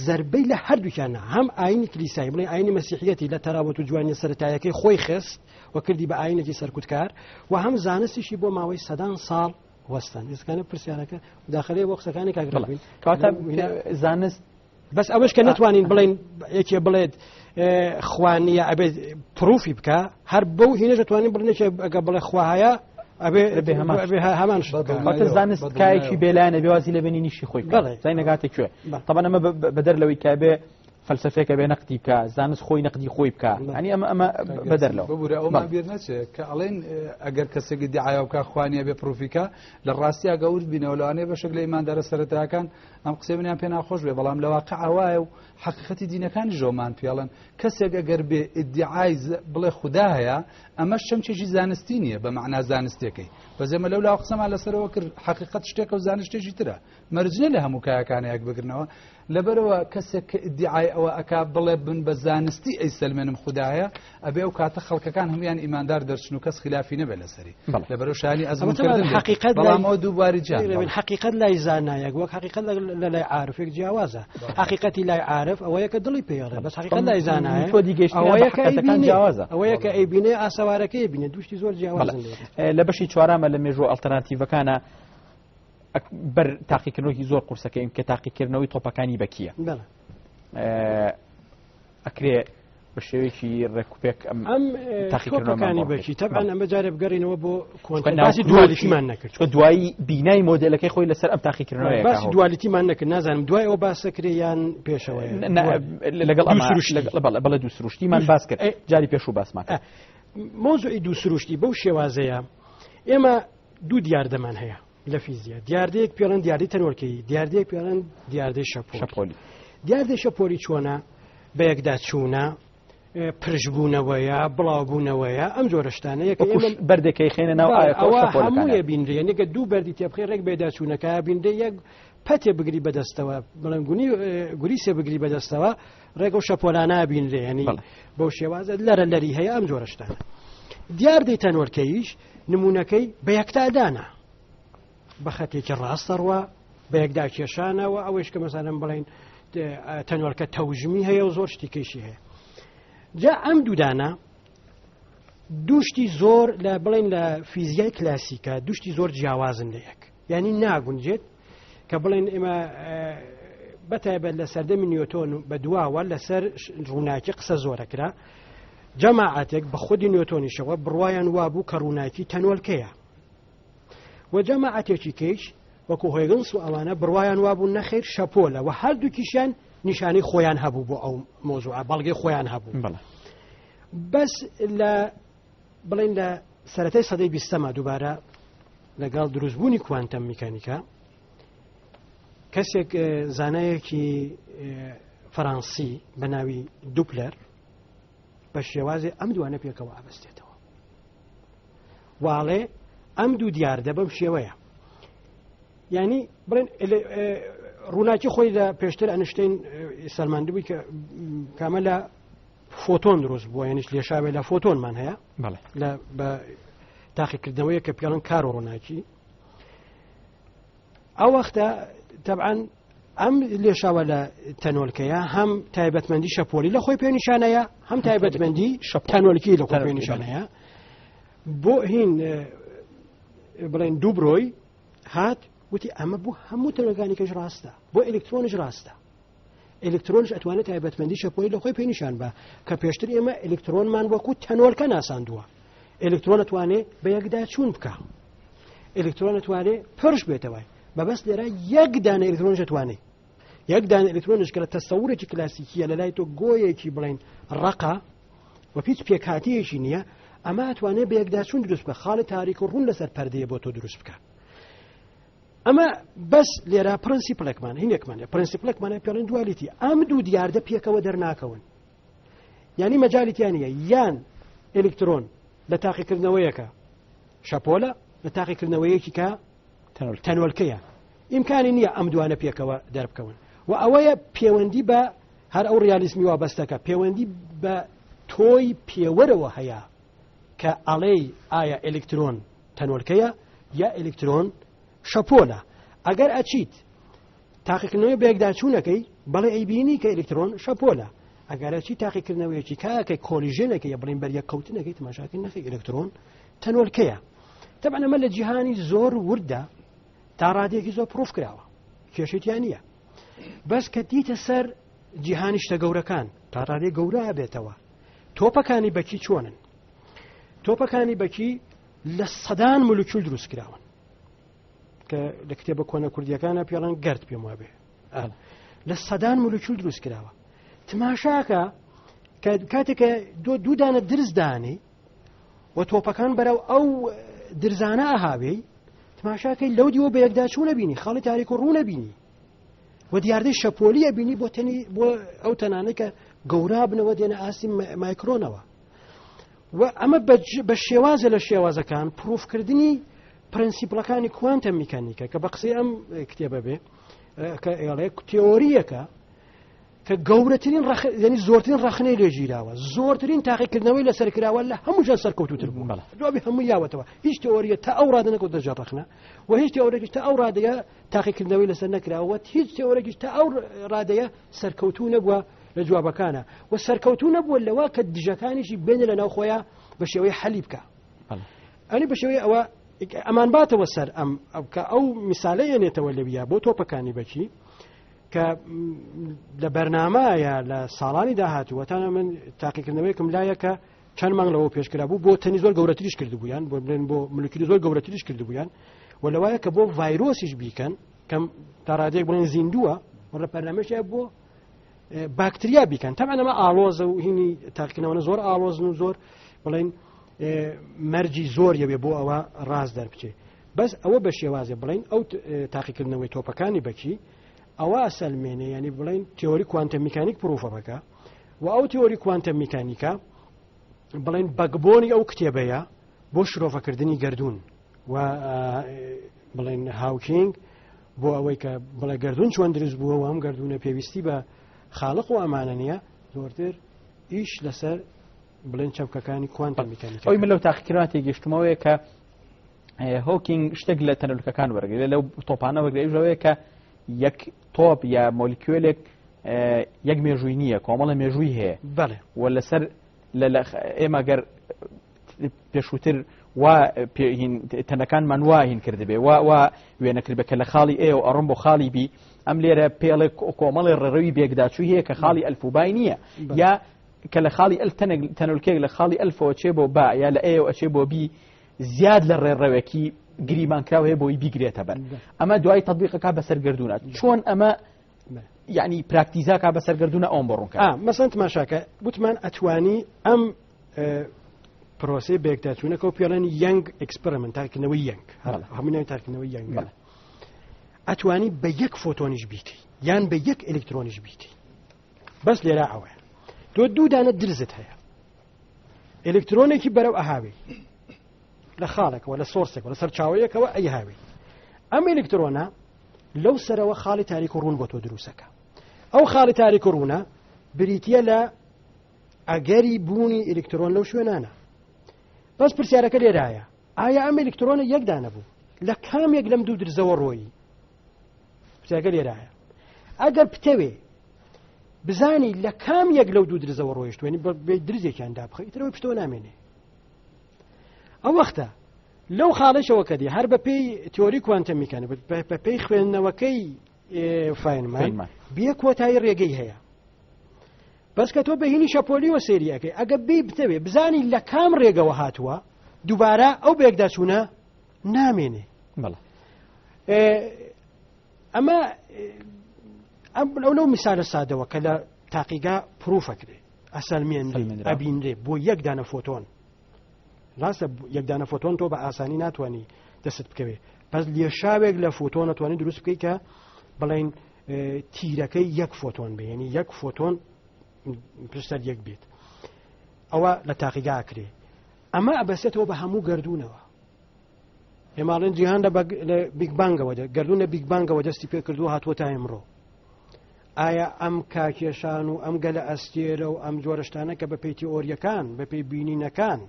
زربەی لە هەردووکیانە هەم ئاینی کلیسای بڵێ ئاینی مەسیحیەتی لە تەراوەت و جوانیە سەرەتایەکەی خۆی خست و کردی بە ئاینێکی سەرکوتکار و هەم زانستیشی بۆ ماوەی سەدان ساڵ وەستان. ئێسکانە پرسیارەکە مداخلەیە بۆ قسەکانی کاک ڕەبین. کەواتە زانست بەس ئەوەش کە نەتوانین بڵێن یەکێ بڵێت خوا نییە ئەبێت پروفی بکە هەر بەو هینەش دەتوانین بڵێن یەکێ ئەگە بڵێ خوا هەیە ئەبێ هەمان ئەبێ هەمان شت بکە. کەواتە زانست کایەکی بێلایەنە بێ وازی لە بینینیشی خۆی بکە. زای نەگاتە کوێ. طبعا ئەمە بەدەر لەوەی کە بێ فەلسەفێکە بێ نەقدی بکە، زانست خۆی نەقدی خۆی بکە. یعنی ئەمە ئەمە بەدەر لەوە. ببورە ئەومان بیر نەچێ کە ئەڵێن ئەگەر کەسێک ئیدعا بکا خوا نییە بێ پروفیکە، لە ڕاستیا گەورد بینەوە لەوانەیە بەشێک لە ئیماندارە سەرەتایەکان ئەم قسەی منیان پێ ناخۆش بێ، بەڵام لە واقع وایە و حەقیقەتی دینەکانی ژۆمان پێڵن کەسێک ئەگەر بێ ئیدعای بڵێ خودا هەیە، ئەمەش چەمکێکی زانستی نییە بە مەعنا زانستێکەی. بەس ئێمە لەولا قسەمان لەسەرەوە کرد حەقیقەت شتێکە و زانست شتێکی ترە، مەرجنە لە هەموو کایەکانە یەک بگرنەوە. لەبەرەوە کەسێک کە ئیدعای ئەوە ئەکا بڵێ بن بە زانستی ئەی سەلمێنم خودایە، ئەبێ ئەو کاتە خەڵکەکان هەمویان ئیماندار دەرچن و کەس خلافی نەبێت لەسەری. لەبەرەوە شانی ئەزموونکردن بێت. بەڵام ئەوە دووباری جیان. حەقیقەت لای زانایەک وەک حەقیقەت لە لای عارفێک جیاوازە. حەقیقەتی لای عارف ئەوەیە کە دڵی پێڵێ، بەس حەقیقەت لای زانایە میتۆدی گەیشتن بە ئەوەیە کە حەقیقەتەکان ئەیبینێ. جیاوازە. ئەوەیە کە ئەیبینێ ئاسەوارەکەی بینێ، دووشتی زۆر جیاوازن لێ. لە بەشی چوارامە لە مێژوو ئەڵتەرناتیڤەکانە بەر تاقیکردنەوەی زۆر قورسەکەین کە تاقیکردنەوەی تۆپەکانی بەکیە. ئەکرێ بە شێوەیەکی ڕێکوپێک ئەم تاقیکردنەوەکانی بەکی. تەبعەن ئەمە جارێ بگەڕینەوە بۆ کۆنتە. باسی دوالیتیمان نەکرد. چونکە دوایی بینای مۆدێلەکەی خۆی لەسەر ئەم تاقیکردنەوەیە باسی دوالیتیمان نەکرد، نازانم دوای ئەوە باسەکرێ یان پێشەوەیە. لەگەڵ ئەمە بەڵێ دوو سروشتیمان باس کرد، جاری پێشوو باسمان کرد. مۆزوعی دوو سروشتی بەو شێوازەیە ئێمە دوو دیاردەمان هەیە لە فیزیا. دیاردەیەک پێڵێن دیاردەی تەنۆلکەیی، دیاردەیەک پێڵێن دیاردەی شەپۆل. شەپۆلی. دیاردەی شەپۆلی چۆنە؟ بە یەکدا چوونە، پرشبوونەوەیە، بڵاوبوونەوەیە، ئەم جۆرە شتانە. یەکە وەکوو ئێمە بەردێکەی خێنە ناو ئاوێکەوە ئەوە شەپۆلەکانە. هەموویە بینرێ. یعنی کە دوو بەردی تێبخەی ڕێک بێدا چوونەکە بینرێ، یەک پەتێ بگری بەدەستەوە، بڵێن گوریسێ بگری بەدەستەوە، ڕێک ئەو شەپۆلانە بینرێ. یعنی بەو شێوازە لەرە لەری هەیە ئەم جۆرە شتانە. دیاردەی تەنۆلکەیش نمونەکەی بە یەکتادانە، بە خەتێکی ڕاستەڕوە، بە یەکدا کێشانەوە. ئەوەیش کە مەسەلەن بڵێن تەنۆلکە تەوژمی هەیە و زۆر شتی کەیشی هەیە. جا ئەم دوودانە دووشتی زۆر لە بڵێن لە فیزیای کلاسیکە دووشتی زۆر جیاوازن لە یەک. یعنی ناگونجێت کە بڵێن ئێمە بەتایبەت لە سەردەمی نیوتۆن بە دواوە لەسەر ڕووناکی قسە زۆرەکرا. جەماعەتێک بە خودی نیوتۆنیشەوە بڕوایان وابوو کە ڕووناکی تەنۆلکەیە و جەماعەتێکی کەیش وەکو هۆیگنس و ئەوانە بڕوایان وابوو نەخێر شەپۆلە و هەردووکیشیان نیشانەی خۆیان هەبوو بۆ ئەو مۆزوعە، بەڵگەی خۆیان هەبوو. بەس لە بڵێن لە سەرەتای سەدەی بیستەما دووبارە لەگەڵ دروستبوونی کوانتەم میکانیکا کەسێک زانایەکی فەرەنسی بە ناوی دوپلەر بە شێوازی ئەم دوانە پێکەوە ئابەستێتەوە. واڵێ ئەم دوو دیاردە بەم شێوەیە. یعنی بڵێن ڕووناکی خۆی لە پێشتر ئەنشتین سەلماندبووی کە کامە لە فۆتۆن دروست بووە، یعنیش لێشاوێ لە فۆتۆنمان هەیە. لە بە تاقیکردنەوەیە کە پێڵن کار و ڕووناکی. ئەو وەختە تەبعاً ئەم لێشاوە لە تەنۆلکەیە هەم تایبەتمەندی شەپۆلی لە خۆی پێنیشانەیە، هەم تایبەتمەندی تەنۆلکی لە خۆی پێنیشانەیە. بۆ هین بڵێن دووبرۆی هات وتی ئەمە بۆ هەموو تەنۆلکانی کەش ڕاستە، بۆ ئەلکترۆنیش ڕاستە. ئەلکترۆنش ئەتوانێت تایبەتمەندی شەپۆلی لە خۆی پێنیشان بە کە پێشتر ئێمە ئەلکترۆنمان وەکو تەنۆلکە ناساندووە. ئەلکترۆن ئەتوانێت بە یەکدا چوون بکە، ئەلکترۆن ئەتوانێت پرش بێتەوە. بەبەست لێرە یەک دانە ئەلکترۆنش ئەتوانێت، یەک دانە ئەلکترۆنش کە لە تەسەورێکی کلاسیکیە لە لای تۆ گۆیەکی بڵێن ڕەقە و هیچ پێکهاتەیەکی نییە، ئەمە ئەتوانێت بە یەکداچوون دروست بکە، خاڵی تاریک و ڕوون لەسەر پەردەیە بۆ تۆ دروست بکە. ئەمە بەس لێرە پرنسیپلێکمان هینێکمان هەیە، پرنسیپلێکمان هەیە پێڵێن دوالیتی. ئەم دوو دیاردە پێکەوە دەرناکەون، یعنی مەجالیتیان نییە. یان ئەلکترۆن لە تاقیکردنەوەیەکە شەپۆلە، لە تاقیکردنەوەیەکی کە تەنۆلکەیە، ئیمکانی نییە ئەم دوانە پێکەوە دەربکەون. و ئەوەیە پەیوەندی بە هەر ئەو ڕیالیسمی وابەستەکە پەیوەندی بە تۆی پێوەرەوە هەیە کە ئەڵێی ئایا ئەلکترۆن تەنۆلکەیە یا ئەلکترۆن شەپۆلە. ئەگەر ئەچیت تاقیکردنەوەی بەیەکداچوونەکەی بەڵێ ئەیبینی کە ئەلکترۆن شەپۆلە. ئەگەر ئەچی تاقیکردنەوەیەکی کاکەی collision ەکەی یا بڵێن بەریەککەوتنەکەی تەماشاکەی نەخی ئەلکترۆن تەنۆلکەیە. تەبعەن ئەمە لە جیهانی زۆر وردە تا ڕادەیەکی زۆر proof کراوە، کێشەی تیا نییە. بەس کە دیتە سەر جیهانی شتە گەورەکان تا ڕادەی گەورە بێتەوە، تۆپەکانی بەکی چۆنن؟ تۆپەکانی بەکی لە سەدان مولکیول دروست کراون کە لە کتێبە کۆنە کوردیەکانە پێڵەن گرد پێم وابێ لە سەدان مولکیول دروست کراوە. تماشاکە کە کاتێکە دوو دانە درز دانێ و تۆپەکان بەرەو ئەو درزانە ئەهاوێی، تماشاکەی لەو دیوە بە یەکدا چوونە بینی، خاڵی تاریک و ڕوونە بینی و دیاردەی شەپۆلیە بینی بۆ تەنی بۆ ئەو تەنانەی کە گەورا بنەوە دێنە ئاستی مایکرۆنەوە. و ئەمە بە شێوازە لە شێوازەکان proof کردنی principle ەکانی کوانتەم میکانیکە کە بە قسەی ئەم کتێبە بێ کە ئێڵێ تیۆریەکە کە گەورەترین یعنی زۆرترین ڕەخنەی لێگیراوە، زۆرترین تاقیکردنەوەی لەسەر کراوە، لە هەموو جار سەرکەوتوتر بوو. دوابی هەموو یاوەتەوە هیچ تیۆریە تا ئەو ڕادە نەکەوتە ژێر ڕەخنە و هیچ تیۆریەکیش تا ئەو ڕادەیە تاقیکردنەوەی لەسەر نەکراوە، هیچ تیۆریەکیش تا ئەو ڕادەیە سەرکەوتوو نەبووە لە جوابەکانە و سەرکەوتوو نەبووە لەوە کە دژەکانیشی بێنە لە ناو خۆیان بە شێوەی حەلی بکە. ئەنی بە شێوەی ئەوە ئەمان باتەوە سەر ئەم کە ئەو میسالە یەنێتەوە لەویا بۆ تۆپەکانی بەکی کە لە بەرنامەیە لە ساڵانی داهاتووە. تاە من تاقیکردنەوەیەکم لایە کە چەند مانگ لەوە پێشکرا بوو بۆ تەنی زۆر گەورەتریش کردبوویان، بۆ بڵێن بۆ مولکیولی زۆر گەورەتریش کردبوویان و لەوایە کە بۆ ڤایرۆسیش بیکەن کەم تا ڕادەیەک بڵێن زیندووە و لە پەرلەمەشیا بۆ باکتریا بیکەن. تەبعەن ئەمە ئاڵۆزە و هینی تاقیکردنەوەە زۆر ئاڵۆزن و زۆر بڵێن مەرجی زۆر یەوێ بۆ ئەوە ڕاست دەربچێ. بەس ئەوە بە شێوازێ بڵێن ئەو تاقیکردنەوەی تۆپەکانی بەکی ئەوە سەلمێنێ، ینی بڵێن تیۆری کوانتەم میکانیک proof ە بکە و ئەو تیۆری کوانتەم میکانیکە بڵێن backbone ی ئەو کتێبەیە بۆ شرۆڤەکردنی گردون و بڵێن هاوکینگ بۆ ئەوەی کە بڵێ گردون چۆن دروست بووە و ئەم گردونە پێویستی بە خاڵق و ئەمانە نییە، زۆرتر ئیش لەسەر بڵێن چەمکەکانی کوانتەم میکانیک. ئەوی من لەو تاقیکردنەوە تێگەیشتمەوەیە کە هۆکینگ شتێک لە تەنۆلکەکان وەرگێ لەو تۆپانە وەرگێژەوەیە کە یەک تۆپ یا مۆلیکیولێک یەک مێژووی نییە، کۆمەڵە مێژووی هەیە. و لەسەر ئێمە گەر پێشووتر وا تەنەکانمان وا هین کردبێ، وا وێنە کردبێ کە لە خاڵی ئێ و ئەڕۆم بۆ خاڵی بی، ئەم لێرە پێڵێ کۆمەڵی ڕێڕەوی بێکداچووی هەیە کە خاڵی ئەلفوبای نییە، یا کە لە خاڵی ئەل تەنۆلکێک لە خاڵی ئەلفەوە چێ بۆ با یا لە ئێ و ئەچێ بۆ بی، زیاد لە ڕێڕەوێکی گریمانکراو هەیە بۆی بیگرێتە بەر. ئەمە دوای تەطبیقەکە بەسەر گردونە. چۆن ئەمە یعنی پراکتیزاکە بەسەر گردونە ئەوم بۆ ڕوونکە؟ مەسەن تماشاکە گوتمان ئەتوانی ئەم پرۆسەی بێکداچوونەکە و پێڵێن یەنگ experiment، تاکردنەوەی یەنگ، هەموو ناوی تاکردنەوەی یەنگ. ئەتوانی بە یەک فۆتۆنیش بیکەی یان بە یەک ئەلکترۆنیش بیکەی. بەس لێرە ئەوەیە تۆ دوو دانە درزت هەیە، ئەلکترۆنێکی بەرەو ئەهاوی لە خاڵێکەوە لە source ێکەوە لە سەرچاوەیەکەوە ئەیهاوی، ئەم ئەلکترۆنە لەو سەرەوە خاڵی تاریک و ڕوون بۆ تۆ دروستەکە. ئەو خاڵی تاریک و ڕوونە بریتە لە ئەگەری بوونی ئەلکترۆن لەو شوێنانە. بەس پرسیارەکە لێرایە ئایا ئەم ئەلکترۆنە یەکدانە بوو لە کامێک لەم دوو درزەوە ڕۆیی؟ پرسیارەکە لێرایە ئەگەر بتەوێ بزانی لە کام یەک لەو دوو درزەوە ڕۆیشتوێنی بێ درزێکیان دابخە ئیترەوەی پشتەوە نامێنێ. ئەو وەختە لەو خاڵێکەوە کە دی هەر بە پێی تیۆری کوانتەم میکانیک بە پێی خوێندنەوەکەی فاینمان بێ کۆتایی ڕێگەی هەیە. بەس کە تۆ بەهینی شەپۆلیوە سێری ئەەکەی ئەگە بێ بتەوێ بزانی لە کام ڕێگەوە هاتووە دووبارە ئەو بێکدا چوونە نامێنێ. ئەمە ئەو لەو میسالە سادەوە کە لە تاقیگا proof ەکرێ ئەسەلمێنرێ ئەبینرێ بۆ یەک دانە فۆتۆن. ڕاستە یەک دانە فۆتۆن تۆ بە ئاسانی ناتوانانی دەست بکەوێ، پس لێشاوێک لە فۆتۆن ئەتوانی دروست بکەیت کە بڵێن تیرەکەی یەک فۆتۆن بێنی یەک فۆتۆن پشتەر یەک بێت، ئەوە لە تاقیگا ئەکرێ. ئەمە ئەبەسێتەوە بە هەموو گردونەوە. ئێماڵێن جیهان لە بیگ بانگەوە گردون لە بیگ بانگەوە دەستی پێ کردو هاتووە تا ئێمڕۆ. ئایا ئەم کاکێشان و ئەم گەلە ئەستێرە و ئەم جۆرە شتانە کە بەپێی تیۆریەکان، بەپێی بینینەکان،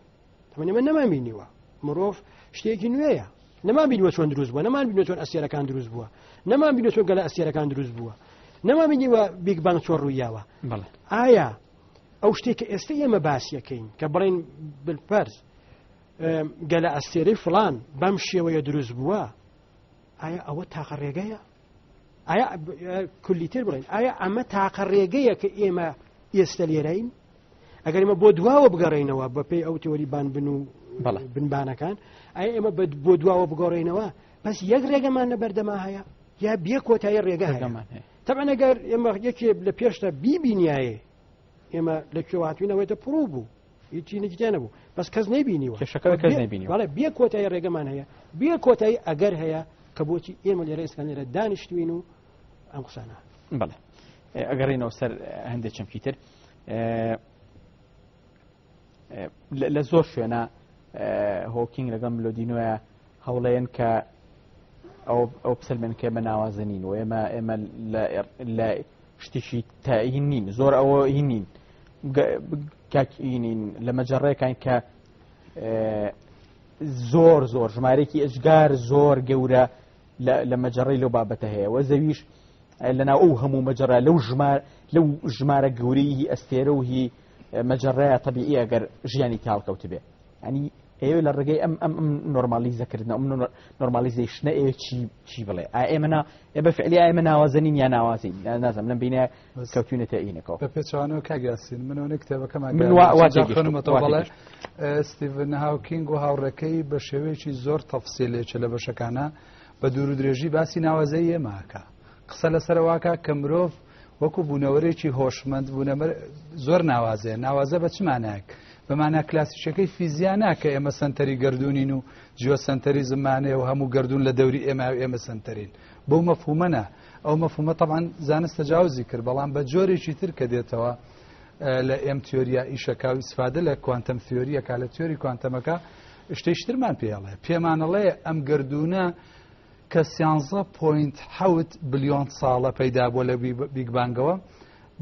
تەمەن ئێمە نەمان بینیوە، مرۆڤ شتێکی نوێیە، نەمان بینیوە چۆن دروست بووە، نەمان بینیوە چۆن ئەستێرەکان دروست بووە، نەمان بینیوە چۆن گەلە ئەستێرەکان دروست بووە، نەمان بینیوە بیگ بانگ چۆن ڕوویاوە. ئایا ئەو شتێک کە ئێستا ئێمە باسیەکەین کە بڵێن بالفەرز گەلە ئەستێرەی فلان بەم شێوەیە دروست بووە، ئایا ئەوە تاقە ڕێگەیە؟ ئایا کولیتر بڵێن ئایا ئەمە تاقە ڕێگەیە کە ئێمە ئێستا لێرەین؟ ئەگەر ئێمە بۆ دواوە بگەڕێینەوە بە پێی ئەو تێۆری بان بن و بنبانەکان، ئایا ئێمە بۆ دواوە بگەڕێینەوە بەس یەک ڕێگەمان لە بەردەما هەیە یا بێ کۆتایی ڕێگە هەیە؟ تەبعەن ئەگەر ئێمە یەکێ لە پێشتا بیبینیایە ئێمە لە کوێ هاتوینەوەێتە پڕوو بوو، هیچی نەگیتیان نەبوو، بەس کەس نەیبینیوە. کێشەکە کەس نەیبینیوە. بەڵێ، بێ کۆتایی ڕێگەمان هەیە، بێ کۆتایی ئەگەر هەیە کە بۆچی ئێمە لێرە ئێستا لێرە دانیشتوین و ئەم قسانە. بەڵێ، ئەگەڕێنەوە سەر هەندێک چەمکی تر. لە زۆر شوێنە هۆکینگ لەگەڵ ملۆدینۆیە هەوڵێن کە ئەو بسەلمێن کە بە ناوازە نین و ئێمە لە شتێکی تایین نین، زۆر ئەوە هین نین، کاکینین لە مەجەڕێکان کە زۆر زۆر ژمارەیەکی ئەجگار زۆر گەورە لە مەجەڕەی لەو بابەتە هەیە وە زەویش لەناو ئەو هەموو مەجەڕە لەو ژمارە گەورەی هی ئەستێرە و هی مەجەڕەیە تەبیعی ئەگەر ژیانی تاڵکەوت بێ. ینی ئێوە لە ڕێگەی ئەم ئەم ئەم نۆرمالیزەکردنە، ئەم نۆرمالیزەیشنە ئێوە چی بڵێ؟ ئا ئێمە نا، ئێ بە فعلی ئێمە ناوازەنین یا ناوازین؟ نازانم لەم بینە کەوتوینەتە ئینەکەوە. بە پێچەوانەوە کاک یاسین، من ئەوەنەی کتێبەکەمان من وا جار تێگەیشتم، خوێنمەتەوە، وا بەڵێ. تێگەیشتم. ستیڤن هاوکینگ و هاوڕێکەی بە شێوەیەکی زۆر تەفسیلێکە لە بەشەکانە بە دوور و درێژی باسی ناوازەی ئێمە ئەکا. قسە لەسەرەوەکە کە مرۆڤ وەکو بوونەوەرێکی هۆشمەند بوونەمەر زۆر ناوازەیە. ناوازە بە چ مانایەک؟ بە مانا کلاسیکەکەی فیزیا نا کە ئێمە سەنتەری گەردوونین و جیۆسەنتەریزممانەیە و هەموو گەردوون لە دەوری ئێمە و ئێمە سەنتەرین. بەو مەفهومە نا. ئەو مەفهومە طبعاً زانست تەجاوزی کرد، بەڵام بە جۆرێکی تر کە دێتەوە لە ئێم تیۆریا ئیشەکە و ئیسفادە لە کوانتەم تیۆریەکە، لە تیۆری کوانتەمەکە شتێکترمان پێڵێ. پێمانەڵێ ئەم گەردوونە کە سیانزە پۆینت حەوت بلیۆن ساڵە پەیدا بووە لە بیگ بانگەوە،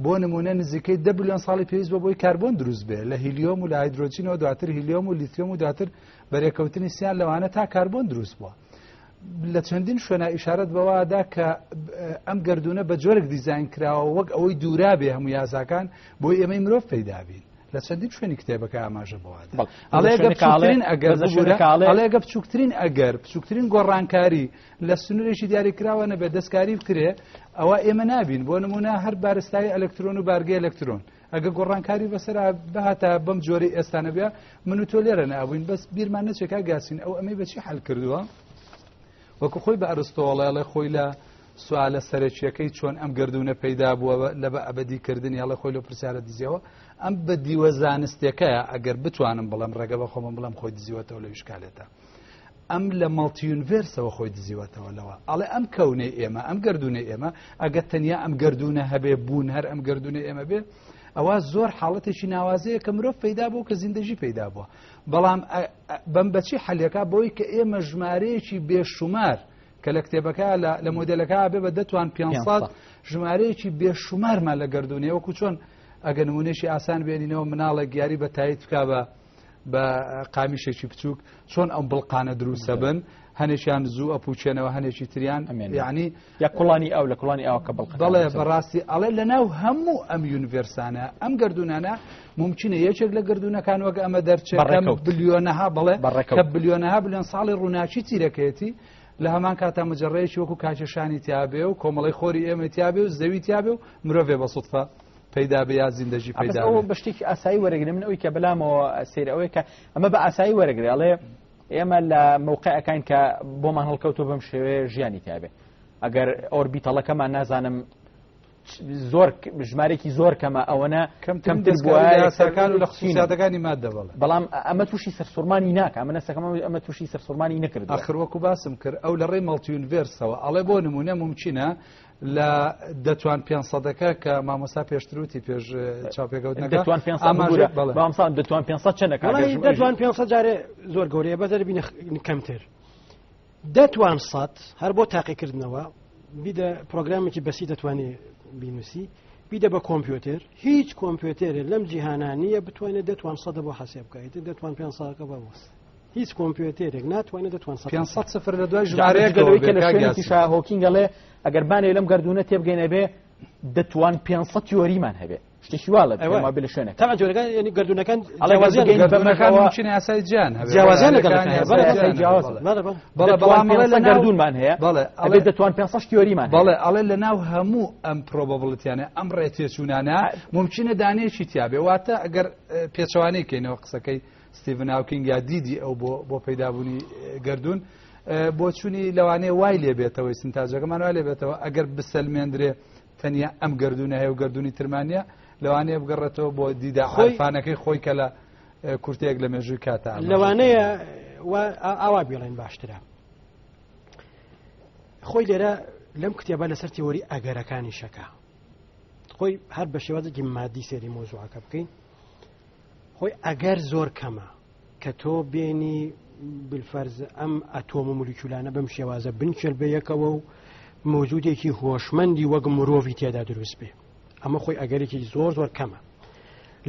بۆ نمونە نزیکەی دە بلیۆن ساڵی پێویست بە بۆی کاربۆن دروست بێ لە هیلیۆم و لە هایدرۆجینەوە، دواتر هیلیۆم و لیتیۆم و دواتر بەرێکەوتنی سیان لەوانە تا کاربۆن دروست بووە. لە چەندین شوێنە ئیشارەت بەوەدا کە ئەم گردونە بە جۆرێک دیزاین کراوە وەک ئەوەی دوورابێ هەموو یاساکان بۆ ئێمەی مرۆڤ پەیدا بین. لە چەندین شوێنی کتێبەکە ئاماژە بەوەدا. ئەڵێ ئەگە بچووکترین ئەگەر بچووکترین گۆڕانکاری لە سنوورێکی دیاریکراوە نەبێت دەستکاری بکرێ، ئەوە ئێمە نابین. بۆ نمونە هەر بارستایی ئەلکترۆن و بارگەی ئەلکترۆن ئەگە گۆڕانکاری بەسەر بهاتە بەم جۆرەی ئێستا نەبێ، من و تۆ لێرە نابووین. بەس بیرمان نەچێت کاک یاسین ئەو ئەمەی بەچی حل کردووە؟ وەکو خۆی بە ئەرستۆڵێ ئەڵێ خۆی لە سوالە سەرەکیەکەی چۆن ئەم گردونە پەیدا بووە لە بە ئەبەدیکردنی ئەڵێ خۆی لە پرسیارە دزیەوە. ئەم بە دیوە زانستێکەیە ئەگەر بتوانم بڵێم ڕێگە بە خۆمم بڵێم خۆی دزیوەتەوە لە ویشکالێتە. ئەم لە مەڵتی یونیڤێرسەوە خۆی دزیوەتەوە لەوە. ئەڵێ ئەم کەونەی ئێمە، ئەم گردونەی ئێمە، ئەگەر تەنیا ئەم گردونە هەبێ بوون هەر ئەم گردونەی ئێمە بێ، ئەوە زۆر حاڵەتێکی ناوازەیە کە مرۆڤ پەیدا بوو کە زیندەژی پەیدا بووە. بەڵام بەم بەچی حەلەکە بۆی کە ئێمە ژمارەیەکی بێشومار کە لە کتێبەکە لە مۆدلەکە بێ بە دەتوان پێنسەد ژمارەیەکی بێشومارمان لە گردونەیە. وەکو چۆن ئەگە نمونێکی ئاسان بێنینەوە مناڵێک یاری بە تایت بکا بە قامیشێکی بچووک، چۆن ئەم بڵقانە دروستە بن، هەنێکیان زوو ئەپوچێنەوە، هەنێکی تریان ئەمێنن. یعنی یا کوڵانی ئەو لە کوڵانی ئاوە کە بڵقەکان بەڵێ، دروستە بن. بەڕاستی ئەڵێ لەناو هەموو ئەم یونیڤێرسانە، ئەم گردونانە ممکنە یەکێک لە گردونەکان وەک ئەمە دەرچێت، بەڕێکەوت. ئەم بلیۆنەها، بەڵێ، بەڕێکەوت. کە بلیۆنەها بلیۆن ساڵی ڕووناکی تیرەکەیەتی، لە هەمان کاتا مجەڕەیەکی وەکو کاکێشانی تیابێ و کۆمەڵی خۆری ئێمە تیابێ و زەوی تیابێ و مرۆڤێ بە سوتفە پەیدا بێ یا زیندەژی پەیدا ئەوە بێ. بە شتێکی ئاسایی وەرەگرێ. من ئەوی کە بەلامەوە سەیر ئەوەیە کە ئەمە بە ئاسایی وەرەگرێ، ئەڵێ ئێمە لە موقعەکان کە بۆمان هەڵکەوتو بەم شێوەیە ژیانی تیابێ. ئەگەر ئۆربیتەڵەکەمان نازانم زۆر ژمارێکی زۆر کەمە، ئەوەنە کەمتر کەمتر دەستکاری بووە، لە یاساکان و لە چینە. خصوصیاتەکانی مادە بەڵێ. بەڵام ئەمە تووشی سەرسوڕمانی ناکە، ئەمە نەسەکەم ئەمە تووشی سەرسوڕمانی نەکردووە. ئاخر وەکو باسم کرد ئەو لە ڕێی مەڵتی یونیڤێرسەوە ئەڵێ بۆ نمونە ممکنە لە دەتوان پێنسەدەکە کە مامۆستا پێشتروتی پێش چاوپێکەوتنەکە دەتوان پێنسەد ئاماژە بگورە. بەڵێ. مامۆستا دەتوان پێنسەد چەندەکە؟ وەڵای دەتوان پێنسەد جارێ زۆر گەورەیە، بەس دەبینە کەمتر. دەتوان سەد هەر بۆ تاقیکردنەوە بیدە پرۆگرامێکی بەسی دەتوانێت بینوسی بیدە بە کۆمپیوتەر، هیچ کۆمپیوتەرێ لەم جیهانە نییە بتوانێت دەتوان سەدە بۆ حەسێب بکات، دەتوان پێ ساکە بە بۆس. هیچ کۆمپیوتەرێک ناتوانێت دەتوان 500 سفر لە دوای ژمارەیەکەوەی کە لە شوێنێکیشا هۆکینگ ئەڵێ ئەگەر بانێ لەم گەردوونە تێبگەینە بێ دەتوان 500 تیۆریمان هەبێ، شتێکی وا لە پێم وابێ لە شوێنێک. تەبعەن جۆرەکان یعنی گەردوونەکان ئەڵێ گەردوونەکان ممکنە یاسای جیان هەبێ، جیاوازیان لەگەڵ هەیە. بەڵێ، یاسای جیاواز. بەڵێ، بەڵێ. بەڵێ، بەڵام ئەڵێ لە گەردوونمان هەیە. بەڵێ، ئەبێ دەتوان 500 تیۆریمان هەیە. بەڵێ، ئەڵێ لە ناو هەموو ئەم پرۆبابڵتیانە، ئەم ڕێتێچوونانە ممکنە دانەیەکی تیا بێ. واتە ئەگەر پێچەوانەی کەینەوە قسەکەی ستیڤن هاوکینگ یا دیدی ئەو بۆ پەیدابوونی گەردوون، بۆچوونی لەوانەیە وای لێبێتەوەی سنتاجەکەمان وای لێبێتەوە ئەگەر بسەلمێندرێ تەنیا ئەم گردونە هەیە و گردونی ترمانە، لەوانەیە بگەڕێتەوە بۆ دیدا عرفانەکەی خۆی کە لە کورتەیەک لە مێژووی کاتە. لەوانەیە ئاوا بڵێن باشترە. خۆی لێرە لەم کتێبە لەسەر تیۆری ئەگەرەکانی شەکە خۆی هەر بە شێوازێکی مادی سێری مۆزوعەکە بکەین، خۆی ئەگەر زۆر کەمە کە تۆ بێنی بالفەرز ئەم ئەتۆم و مولکیولانە بەم شێوازە بنکێل بە یەکەوە و موجودێکی هۆشمەندی وەک مرۆڤی تێدا دروست بێ. ئەمە خۆی ئەگەرێکی زۆر زۆر کەمە.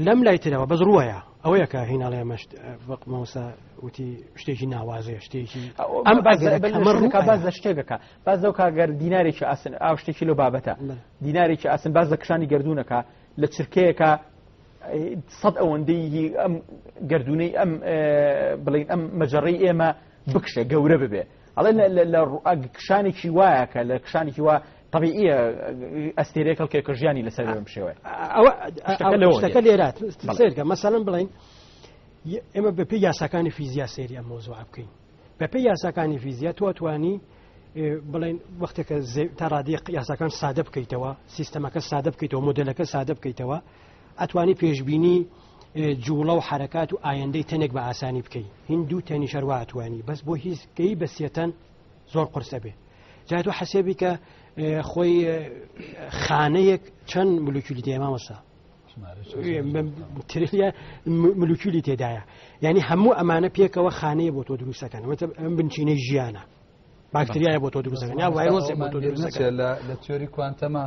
لەم لای ترەوە بەس ڕووەیە ئەوەیە کە هیناڵێ مەشت وەک مامۆستا وتی شتێکی ناوازەیە، شتێکی ئەم ئەمە باز لە شتێکەکە، باز لەو کاگەر دینارێکی ئاسن ئاو شتێکی لەو بابەتە، دینارێکی ئاسن باز لە کشانی گردونەکە لە چرکەیەکە 100 ئەوەندەی ئەم گردونەی ئەم بڵین ئەم مەجەڕەی ئێمە بکشێ گەورە ببێ. ئەڵێ لە کشانێکی وایە کە لە کشانێکی وا طبیعیە ئەستێرەیەک هەڵکێ کە ژیانی لەسەر بێ بەم شێوەیە. ئەوە شتەکە لێرات سێرکە. مەسەڵەن بڵین ئێمە بەپێی یاساکانی فیزیا سێری ئەم مۆزوع بکەین. بەپێی یاساکانی فیزیا تۆ توانی بڵێن وەختێکە تا ڕادی یاساکان سادە بکەیتەوە، سیستەمەکە سادە بکەیتەوە، مۆدلەکە سادە بکەیتەوە، ئەتوانی پێشبینی جوڵە و حرەکات و ئایندەی تەنێک بە ئاسانی بکەی. هندوو تەنی شەروە ئەتوانی، بەس بۆ هیچ گەی بەسیەتەن زۆر قورسە بێ. جای تۆ حەسێبی کە خۆی خانەیەک چەند مولکیولی تێ مامۆستا؟ تریا مولکیولی تێدایە. یعنی هەموو ئەمانە پێکەوە خانەیە بۆ تۆ دروستەکەن. ئەم بنچینەی ژیانە، باکتریایە بۆ تۆ دروستەکەن یا ڤایرۆسێ بۆ تۆ دروستەکەن. لە تیۆری کوانتەما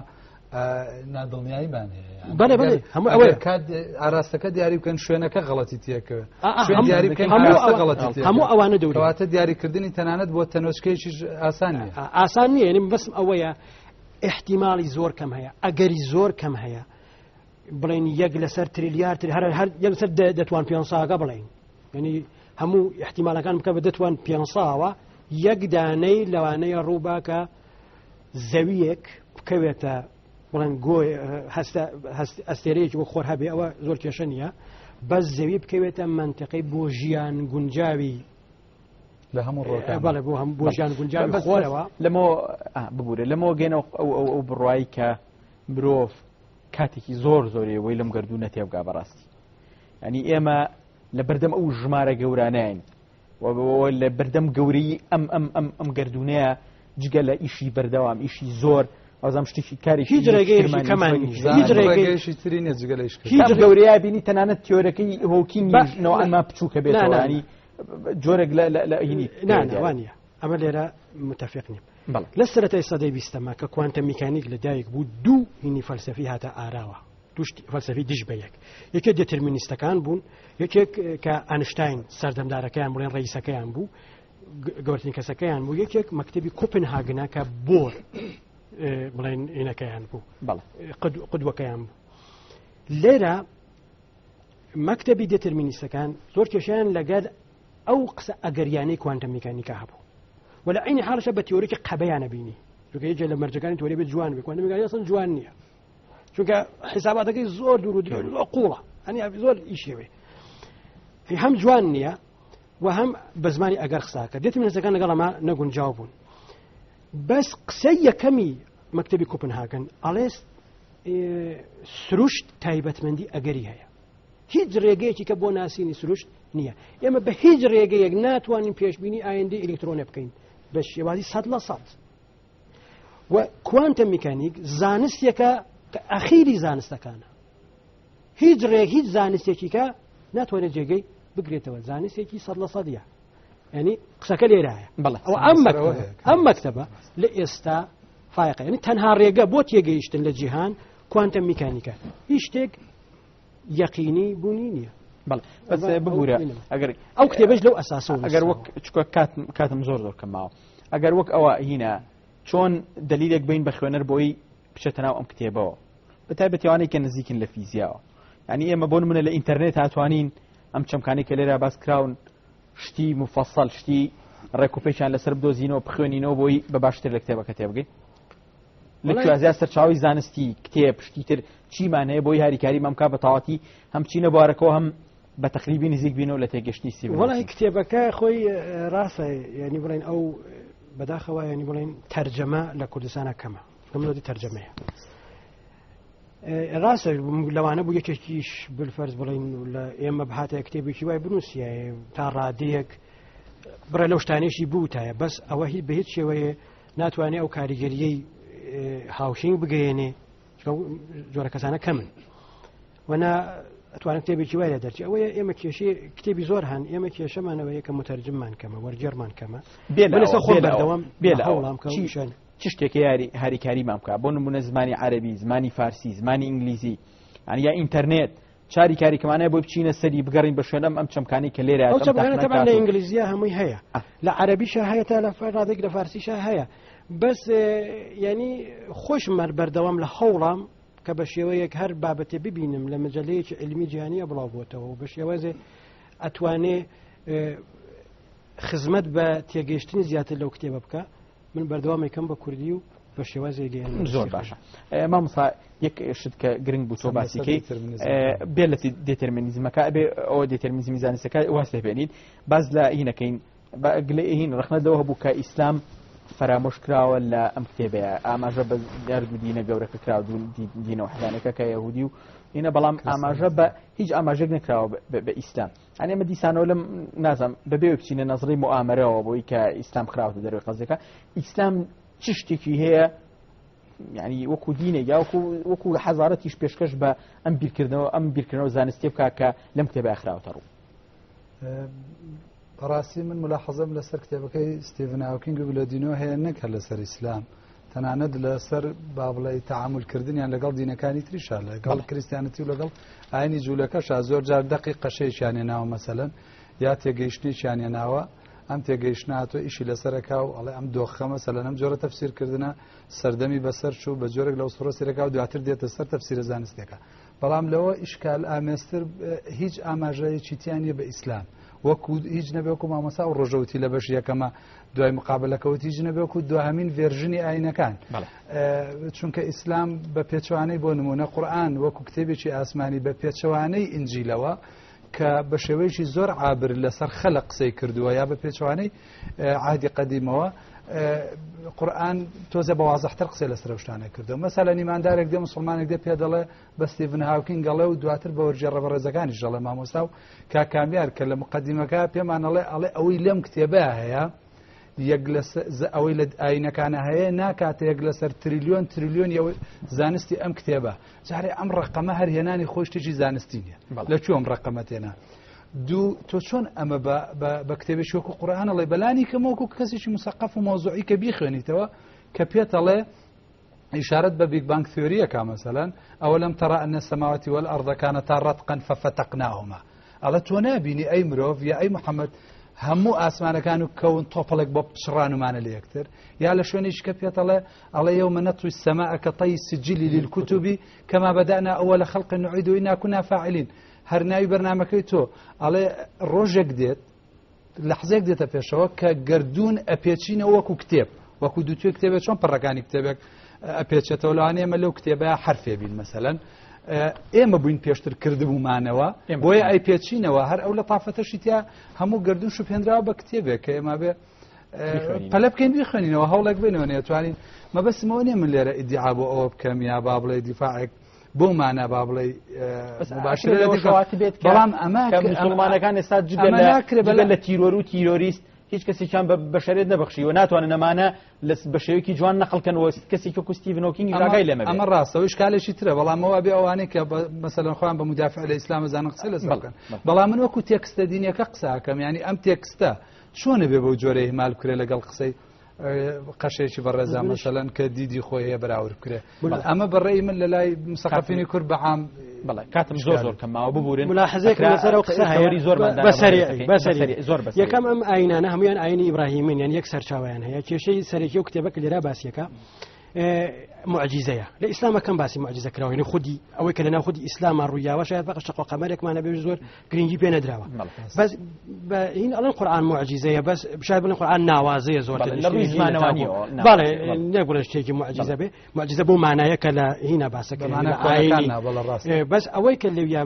نادڵنیاییمان هەیە. بەڵێ، بەڵێ، هەموو ئەوەیە. کات ئاراستەکە دیاری بکەن شوێنەکە غەڵەتی تێکەوێت. شوێن دیاری بکەن ئاراستە غەڵەتی تێکەوێت. هەموو ئەوانە دەوری. کەواتە دیاریکردنی تەنانەت بۆ تەنۆچکەیەکیش ئاسان نییە. ئاسان نییە، یعنی بەسم ئەوەیە احتیمالی زۆر کەم هەیە، ئەگەری زۆر کەم هەیە. بڵێن یەک لەسەر تریلیارد تر، هەر یەک لەسەر دەتوان پێنساگە بڵێن. یعنی هەموو احتیمالەکان بکە بە دەتوان پێنساوە، یەک دانەی لەوانەیە ڕووباکە زەویەک بکەوێتە بڵێن گۆی ئەستێرەیەکی وەک خۆر هەبێ، ئەوە زۆر کێشە نییە، بەس زەوی بکەوێتە منطقەی بۆ ژیان گونجاوی لە هەموو ڕۆکان. بەڵێ، بۆ هەموو بۆ ژیان گونجاوی خۆرەوە. لەمەوە، ببوورە، لەمەوە گەینەوە ئەو بڕوایی کە مرۆڤ کاتێکی زۆر زۆری وەی لەم گردوونە تێبگا بەڕاستی. یعنی ئێمە لە بەردەم ئەو ژمارە گەورانین و لە بەردەم گەورەی ئەم ئەم ئەم ئەم گردونەیە، جگە لە ئیشی بەردەوام، ئیشی زۆر، ئەوزام شتێکی کاری هیچ ڕێگەیەکی کەمان نییە. هیچ ڕێگەیەکی تری نییە جگە لە ئیشکردن. هیچ گەورەیە بینی تەنانەت تیۆرەکەی هۆکینگ نەوە ئەمە بچووکە بێتەوە، ینی جۆرێک لە هینی. نا، نا، وانە. ئەمە لێرە متفق نیم. لە سەرەتای سەدەی بیستەما کە کوانتەم میکانیک لە دایک بوو، دوو هینی فەلسەفی هاتە ئاراوە، دوو فەلسەفی دژ بە یەک. یەکێک دێتەرمینیستەکان بوون، یەکێک کە ئەنشتاین سەردەمدارەکەیان بڵێن ڕئیسەکەیان بوو، گەورترین کەسەکەیان بوو، یەکێک مەکتەبی کۆپنهاگنە کە بۆر بڵێن ئینەکەیان بوو، قدوەکەیان بوو. لێرە مەکتەبی دێتەرمینیستەکان زۆر کێشیان لەگەر ئەو قسە ئەگەریانەی کوانتەم میکانیکا هەبوو، و لە عینی حاڵشە بە تیۆریکی قەبەیانە بینی، چونکە یەکێ لە مەرجەکانی تیۆری بێت جوان بێ. کوانتەم میکانیکا ئەسڵەن جوان نییە، چونکە حیساباتەکەی زۆر دوور و درێژ زۆر قوڵە، هەنی زۆر ئیشێوێ، هەم جوان نییە و هەم بە زمانی ئەگەر قساکە. دێتەرمینیستەکان لەگەڵ ئەمە نەگونجاو بوون. بەس قسەی یەکەمی مەکتەبی کۆپنهاگن ئەڵێ سروشت تایبەتمەندی ئەگەری هەیە، هیچ ڕێگەیەکی کە بۆ ناسینی سروشت نییە. ئێمە بە هیچ ڕێگەیەک ناتوانین پێشبینی ئایندەی ئەلکترۆنە بکەین بە شێوازی 100%. و کوانتەم میکانیک زانستێکە کە ئەخیری زانستەکانە، هیچ ڕێک هیچ زانستێکی کە ناتوانێت جێگەی بگرێتەوە، زانستێکی 100%ە. یعنی قسەکە لێرایە. ئەوە ئەم مەکتەبە لە ئێستا فایقە یعنی تەنها ڕێگە بۆ تێگەیشتن لە جیهان کوانتەم میکانیکە. هیچ شتێک یەقینی بوونی نییە. بەڵێ بەس ببوورە ئەگەر ئەو کتێبەش لەو ئەساسەوە ئەگەر وەک چکە کاتم زۆر زۆر کەم ماوە، ئەگەر وەک ئەوە هینە چۆن دلیلێک بین بە خوێنەر بۆی بچێتە ناو ئەم کتێبەوە، بە تایبەتی ئەوانەی کە نزیکن لە فیزیاوە. یعنی ئێمە بۆ نمونە لە ئینتەرنێت هاتوانین ئەم چەمکانەی کە لێرە باس کراون شتی مفەسەل، شتی ڕێکوپێکیان لەسەر بدۆزینەوە بخوێنینەوە بۆی بە باشتر لە کتێبەکە تێبگەین. لە کوێ سەرچاوی زانستی کتێب شتی تر چیمان هەیە بۆی هاریکاریمان بکا بە تەواوەتی هەم چینە بوارەکەەوە هەم بە تەقریبی نزیک بینەوە لە تێگەشتنی ستیڤن وەڵی هۆکینگ. کتێبەکە خۆی ڕاستە، یعنی بڵێن ئەو بەداخەوە یعنی بڵێن تەرجەمە لە کوردستانە کەمە، کەمەوەی تەرجەمەیە. ڕاستە لەوانە بوو یەکێکیش بالفەرز بڵین لە ئێمە بهاتە کتێبێکی وای بنووسیایە تا ڕادەیەک بڕێ لەو شتانێکی بوتایە، بەس ئەوە هی بە هیچ شێوەیە ناتوانێت ئەو کاریگەریەی هاوشینگ بگەیەنێ، چونکە جۆرە کەسانە کەمن وەنا ئەتوانن کتێبێکی وای لە دەرچی. ئەوەیە ئێمە کێشەی کتێبی زۆر هەن، ئێمە کێشەمانەوەیە کە متەرجممان کەمە، وەرگێڕمان کەمە. بێ لە من ئێستا ئەوە، خۆم بێ لە ئەوە، بەردەوام بێ لە ئەوە. هەوڵام کە ئیشان. چ شتێکە هاریکاریمان بکە؟ بۆ نمونە زمانی عەرەبی، زمانی فارسی، زمانی ئینگلیزی، یعنی یا ئینتەرنێت چاری کاریکەمانەیە بۆی بچینە سەری بگەڕین بە شوێنم ئەم چەمکانەی کە لێرە ئەو ئەم چەمکانە تاقمە تەبعەن لە کاتوو. ئینگلیزیە هەمووی هەیە، لە عەرەبیشە هەیە، تا لە ڕادێک لە فارسیشە هەیە. بەس یعنی خۆشم بەردەوام لە هەوڵام کە بە شێوەیەک هەر بابەتێ ببینم لە مەجەلەیەکی علمی جیهانیە بڵاو بۆتەوە و بە شێوازێ ئەتوانێ خزمەت بە تێگەیشتنی زیاتر لەو کتێبە بکە. من بەردەوامێکم بە کوردی و بە شێوازێک گەیاندن. زۆر باشە. مامۆستا یەک شت کە گرنگ بوو تۆ باسیکەی، دیتەرمینیزم. بێ لە دیتەرمینیزمەکە، بێ ئەوە دیتەرمینیزمی زانستەکە واز لێبێنیت، باز لە هینەکەین، بە گلەی هین ڕەخنە لەوە هەبوو کە ئیسلام فەرامۆش کراوە لە ئەم کتێبەیە، ئاماژە بە هەردوو دینە گەورەکە کراوە، دوو دینە وحدانەکە کە یەهودی و هینە، بەڵام کریستیان. ئاماژە بە هیچ ئاماژێک نەکراوە بە ئیسلام. یعنی ئێمە دیسانەوە لەم نازانم بەبێ بچینە نەزڕی مؤامەرەوە بۆی کە ئیسلام خراوەتە دەروی قەزیەکە، ئیسلام چ شتێکی هەیە یعنی وەکو دینێک یا وەکو حەزارەتیش پێشکەش بە ئەم بیرکردنەوە، ئەم بیرکردنەوە زانستی بکا کە لەم کتێبە خراوەتە ڕوو؟ بەڕاستی من ملاحەزەم لەسەر کتێبەکەی ستیڤن هاوکینگ و بلۆدینۆ هەیە، نەک هەر لەسەر ئیسلام، تەنانەت لەسەر با بڵێ تەعامولکردنیان لەگەڵ دینەکانی تریشا، لەگەڵ کریستیانەتی و لەگەڵ ئاینی جوولەکەشا زۆر جار دەقی قەشەیەکیان هێناوە مەسەلەن یا تێگەیشتنێکیان هێناوە، ئەم تێگەیشتنە هاتووە ئیشی لەسەرەکا و ئەڵێ ئەم دۆخە مەسەلەن ئەم جۆرە تەفسیرکردنە سەردەمی بەسەر چوو بە جۆرێک لە ئوستڕۆ سەرەکا و دواتر دێتە سەر تەفسیرە زانستیەکە. بەڵام لەوە ئیشکال ئامێزتر هیچ ئاماژەیەکی تیان نییە بە ئیسلام، وەکو هیچ نەبێ وەکو مامۆستا و ڕۆژەوتی لە بەش یەکەمە دوای مقابلەکەوت هیچ نەبێ وەکو دوهەمین ڤێرژنی ئاینەکان. چونکە ئیسلام بە پێچەوانەی بۆ نمونە قورئان وەکو کتێبێکی ئاسمانی بە پێچەوانەی ئینجیلەوە کە بە شێوەیەکی زۆر عابر لەسەر خەلق قسەی کردووە یا بە پێچەوانەی عهدی قەدیمەوە، قورئان تۆزە بە وازحتر قسەی لەسەر ئەو شتانە کردووە. مەسەلەن ئیماندارێک دێ مسلمانێک دێ پێ دەڵێ بە ستیڤن هاوکینگ ئەڵێ و دواتر بە وەرگێڕە بەڕێزەکانیش دەڵێ مامۆستا و کاکامیار کە لە مقدمەکە پێمان ئەڵێ، ئەڵێ ئەوەی لەم کتێبە هەیە یەک لەسەر ئەوەی لە ئاینەکانە هەیە ناکاتە یەک لەسەر تریلیۆن تریلیۆن ئەوەی زانستی ئەم کتێبە. جارێ ئەم ڕقەمە هەر هێنانی خۆی شتێکی زانستی نییە. لە کوێ ئەم ڕقەمە تێنا؟ دوو، تۆ چۆن ئەمە بە کتێبێکی وەکو قورئان ئەڵێ بەلانی کەم وەکو کەسێکی مسەقەف و مەوزوعی کە بیخوێنیتەوە کە پێتەڵێ ئشارەت بە بیگ بانگ تیۆریەکە مەسەلەن ئەوە لەم تەرا ئەنە سەماواتی وەلئەرض کانەتا ڕەتقەن فەفەتەقناهما، ئەڵێ تۆ نابینی ئەی مرۆڤ یا ئەی محەممەد هەموو ئاسمانەکان و کەون تۆپەڵێک بۆ پچڕانومانە لە یەکتر، یا لە شوێنێکی کە پێتەڵێ ئەڵێ یوم نطوی السماء كطي السجل للكتب كما بدأنا أول خلق نعيد إنا كنا فاعلين. هەر ناوی بەرنامەکەی تۆ ئەڵێ ڕۆژێک دێت لەحظەیەک دێتە پێشەوە کە گردون ئەپێچینەوە وەکو کتێب، وەکو دووتوێ کتێبێک چۆن پەڕەکانی کتێبێک ئەپێچێتەوە، لەوانەیە ئێمە لەو کتێبە حرفێ بین مەسەلەن. ئێمە بووین پێشتر کردبوومانەوە، بۆیە ئەی پێچینەوە هەر ئەو لە تافەتەشی تیا هەموو گردون شوپێنراوە بە کتێبێک کە ئێمە بێ پەلە بکەین بیخوێنینەوە، هەوڵێک بینەوە نێتوانین. مەبەستمەوە نییە من لێرە ئیدعا بۆ ئەوە بکەم یا با بڵێ دیفاعێک بۆ مانا با بڵێ، بەس مباشرە ئاخر لەوە دیفاع. شەواتی بێت کە بەڵام ئەمە کە کە مسلمانەکان ئێستا جگە ئەمە ناکرێ جگە لە تیرۆر و تیرۆریست هیچ کەسێکیان بە بەشەرێت نەبەخشی و ناتوانن ئەمانە بە شێوەیەکی جوان نەقڵکەن و کەسێکی وەکو ستیڤن هۆکینگ ڕاگای لێمە بێت. ئەمە ڕاستە، ئەو ئیشکالێکی ترە، بەڵام ئەوە بێ ئەوانەی کە مەسەلەن خۆیان بە مدافع لە ئیسلام زانن قسە لەسەر بکەن. بەڵام من وەکو تێکستە دینیەکە قسە ئەکەم، یعنی ئەم تێکستە چۆنە بێ بەو جۆرە ئیهمال بکرێ لەگەڵ قسەی قەشێکی بەڕێزا مەسەلەن کە دیدی خۆی هەیە بەراورد بکرێ ئەمە بەڕێی من لە لای مسەقەفینی کورد بە عام بەڵێ کاتم زۆر زۆر کەم ماوە ببورن ملاحظەیەک لەسەر ئەو قسە هەیە زۆر بەسەریعی بەسەریعی زۆر بەس یەکەم ئەم ئاینانە هەمویان ئاینی ئیبراهیمین یان یەک سەرچاویان هەیە کێشەی سەرەکی و کتێبەکە لێرا باسیەکە معجزەیە لە ئیسلامە کەم باسی معجزە کراوە یعنی خودی ئەوەی کە لەناو خودی ئیسلاما ڕوویاوە شاید بەقە شەقۆ قەمەرێکمان هەبێ زۆر گرنگی پێ نەدراوە بەس هین ئەڵێن قورئان معجزەیە بەس شاید بڵێن قورئان ناوازەیە زۆر لە ڕووی زمانەوانیەوە بەڵێ نەگوڵێن شتێکی معجزە بێ معجزە بۆ مانایە کە لە هینا باسەکە بەس ئەوەی کە لەویا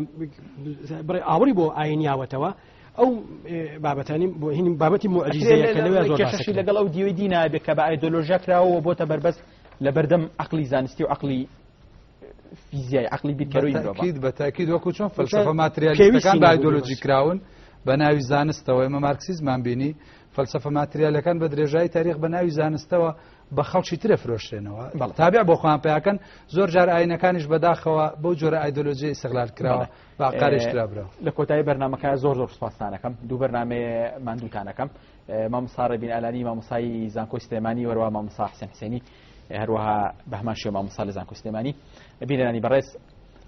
بڕێ ئاوڕی بۆ ئاینیاوەتەوە ئەو بابەتانی بۆ هین بابەتی معجزەیە کە لەوێ زۆر کێشەشی لەگەڵ ئەو دیوەی دینا بێ کە بە ئایدۆلۆژیا کراوە بۆتە بەربەست لە بەردەم عەقڵی زانستی و عەقڵی فیزیای عەقڵی بیرکەرەوەی مرۆڤ. بەتەئکید بەتەئکید وەکو چۆن فەلسەفە ماتریالیستەکان بە ئایدۆلۆژی کراون بە ناوی زانستەوە ئێمە مارکسیزمان بینی فەلسەفە ماتریالەکان بە درێژایی تاریخ بە ناوی زانستەوە بە خەڵکی ترە فرۆشرێنەوە تابع بۆ خۆیان پیاکەن زۆر جار ئاینەکانیش بەداخەوە بەو جۆرە ئایدۆلۆژی ئیسغلال کراوە باقارێش کرابرا لە کۆتایی بەرنمەکە زۆر زۆر سپاسانەکەم دوو بەرنمەیە ماندووتانەکەم مامۆستا ڕێبین ئالانی مامۆستای زانکۆی سلێمانی وەروە مامۆستا حسێن حسێنی هەروەها بەهمان شێ مامۆستا لە زانکۆی سلێمانی بینەرانی بەڕێز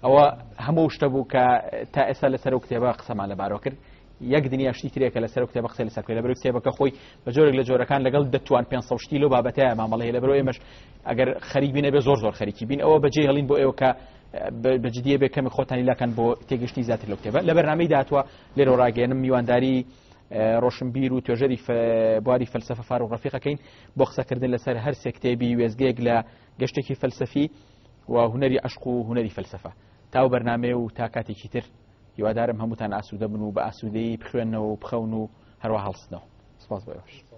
ئەوە هەموو شتە بوو کە تا ئێستا لەسەر و کتێبە قسەمان لەبارەوە کرد یەک دنیا شتی ترێکە لەسەر کتێبە قسە لەسەر بکەین لەبەر کتێبەکە خۆی بە جۆرێک لە جۆرەکان لەگەڵ دەتوان 500 شتی لەو بابەتەیە مامەڵەیە لەبەرەوە ئێمەش ئەگەر خەریک بینە بێ زۆر زۆر خەریکی بین ئەوە بەجێ هەڵین بۆ ئێوە کە بەجدیە بێ کەمی خۆتانی لاکەن بۆ تێگەشتنی زیاتر لەو کتێبە لە بەرنامەی داهاتوە لێرە ڕاگەێنم میوانداری ڕۆشنبیر و توێژەری بواری فەلسەفە فاروق ڕەفیقەکەین بۆ قسەکردن لەسەر هەر سێ کتێبی وێزگەیەک لە گەشتێکی فەلسەفی و هونەری عەشق و هونەری فەلسەفە تاو بەرنامەیە و تا کاتێکی تر هیوادارم هەمووتان ئاسوودە بن و بە ئاسوودەیی بخوێنەوە و بخەون و هەروە هەڵسنەوە سپاس بۆ ئێوەش.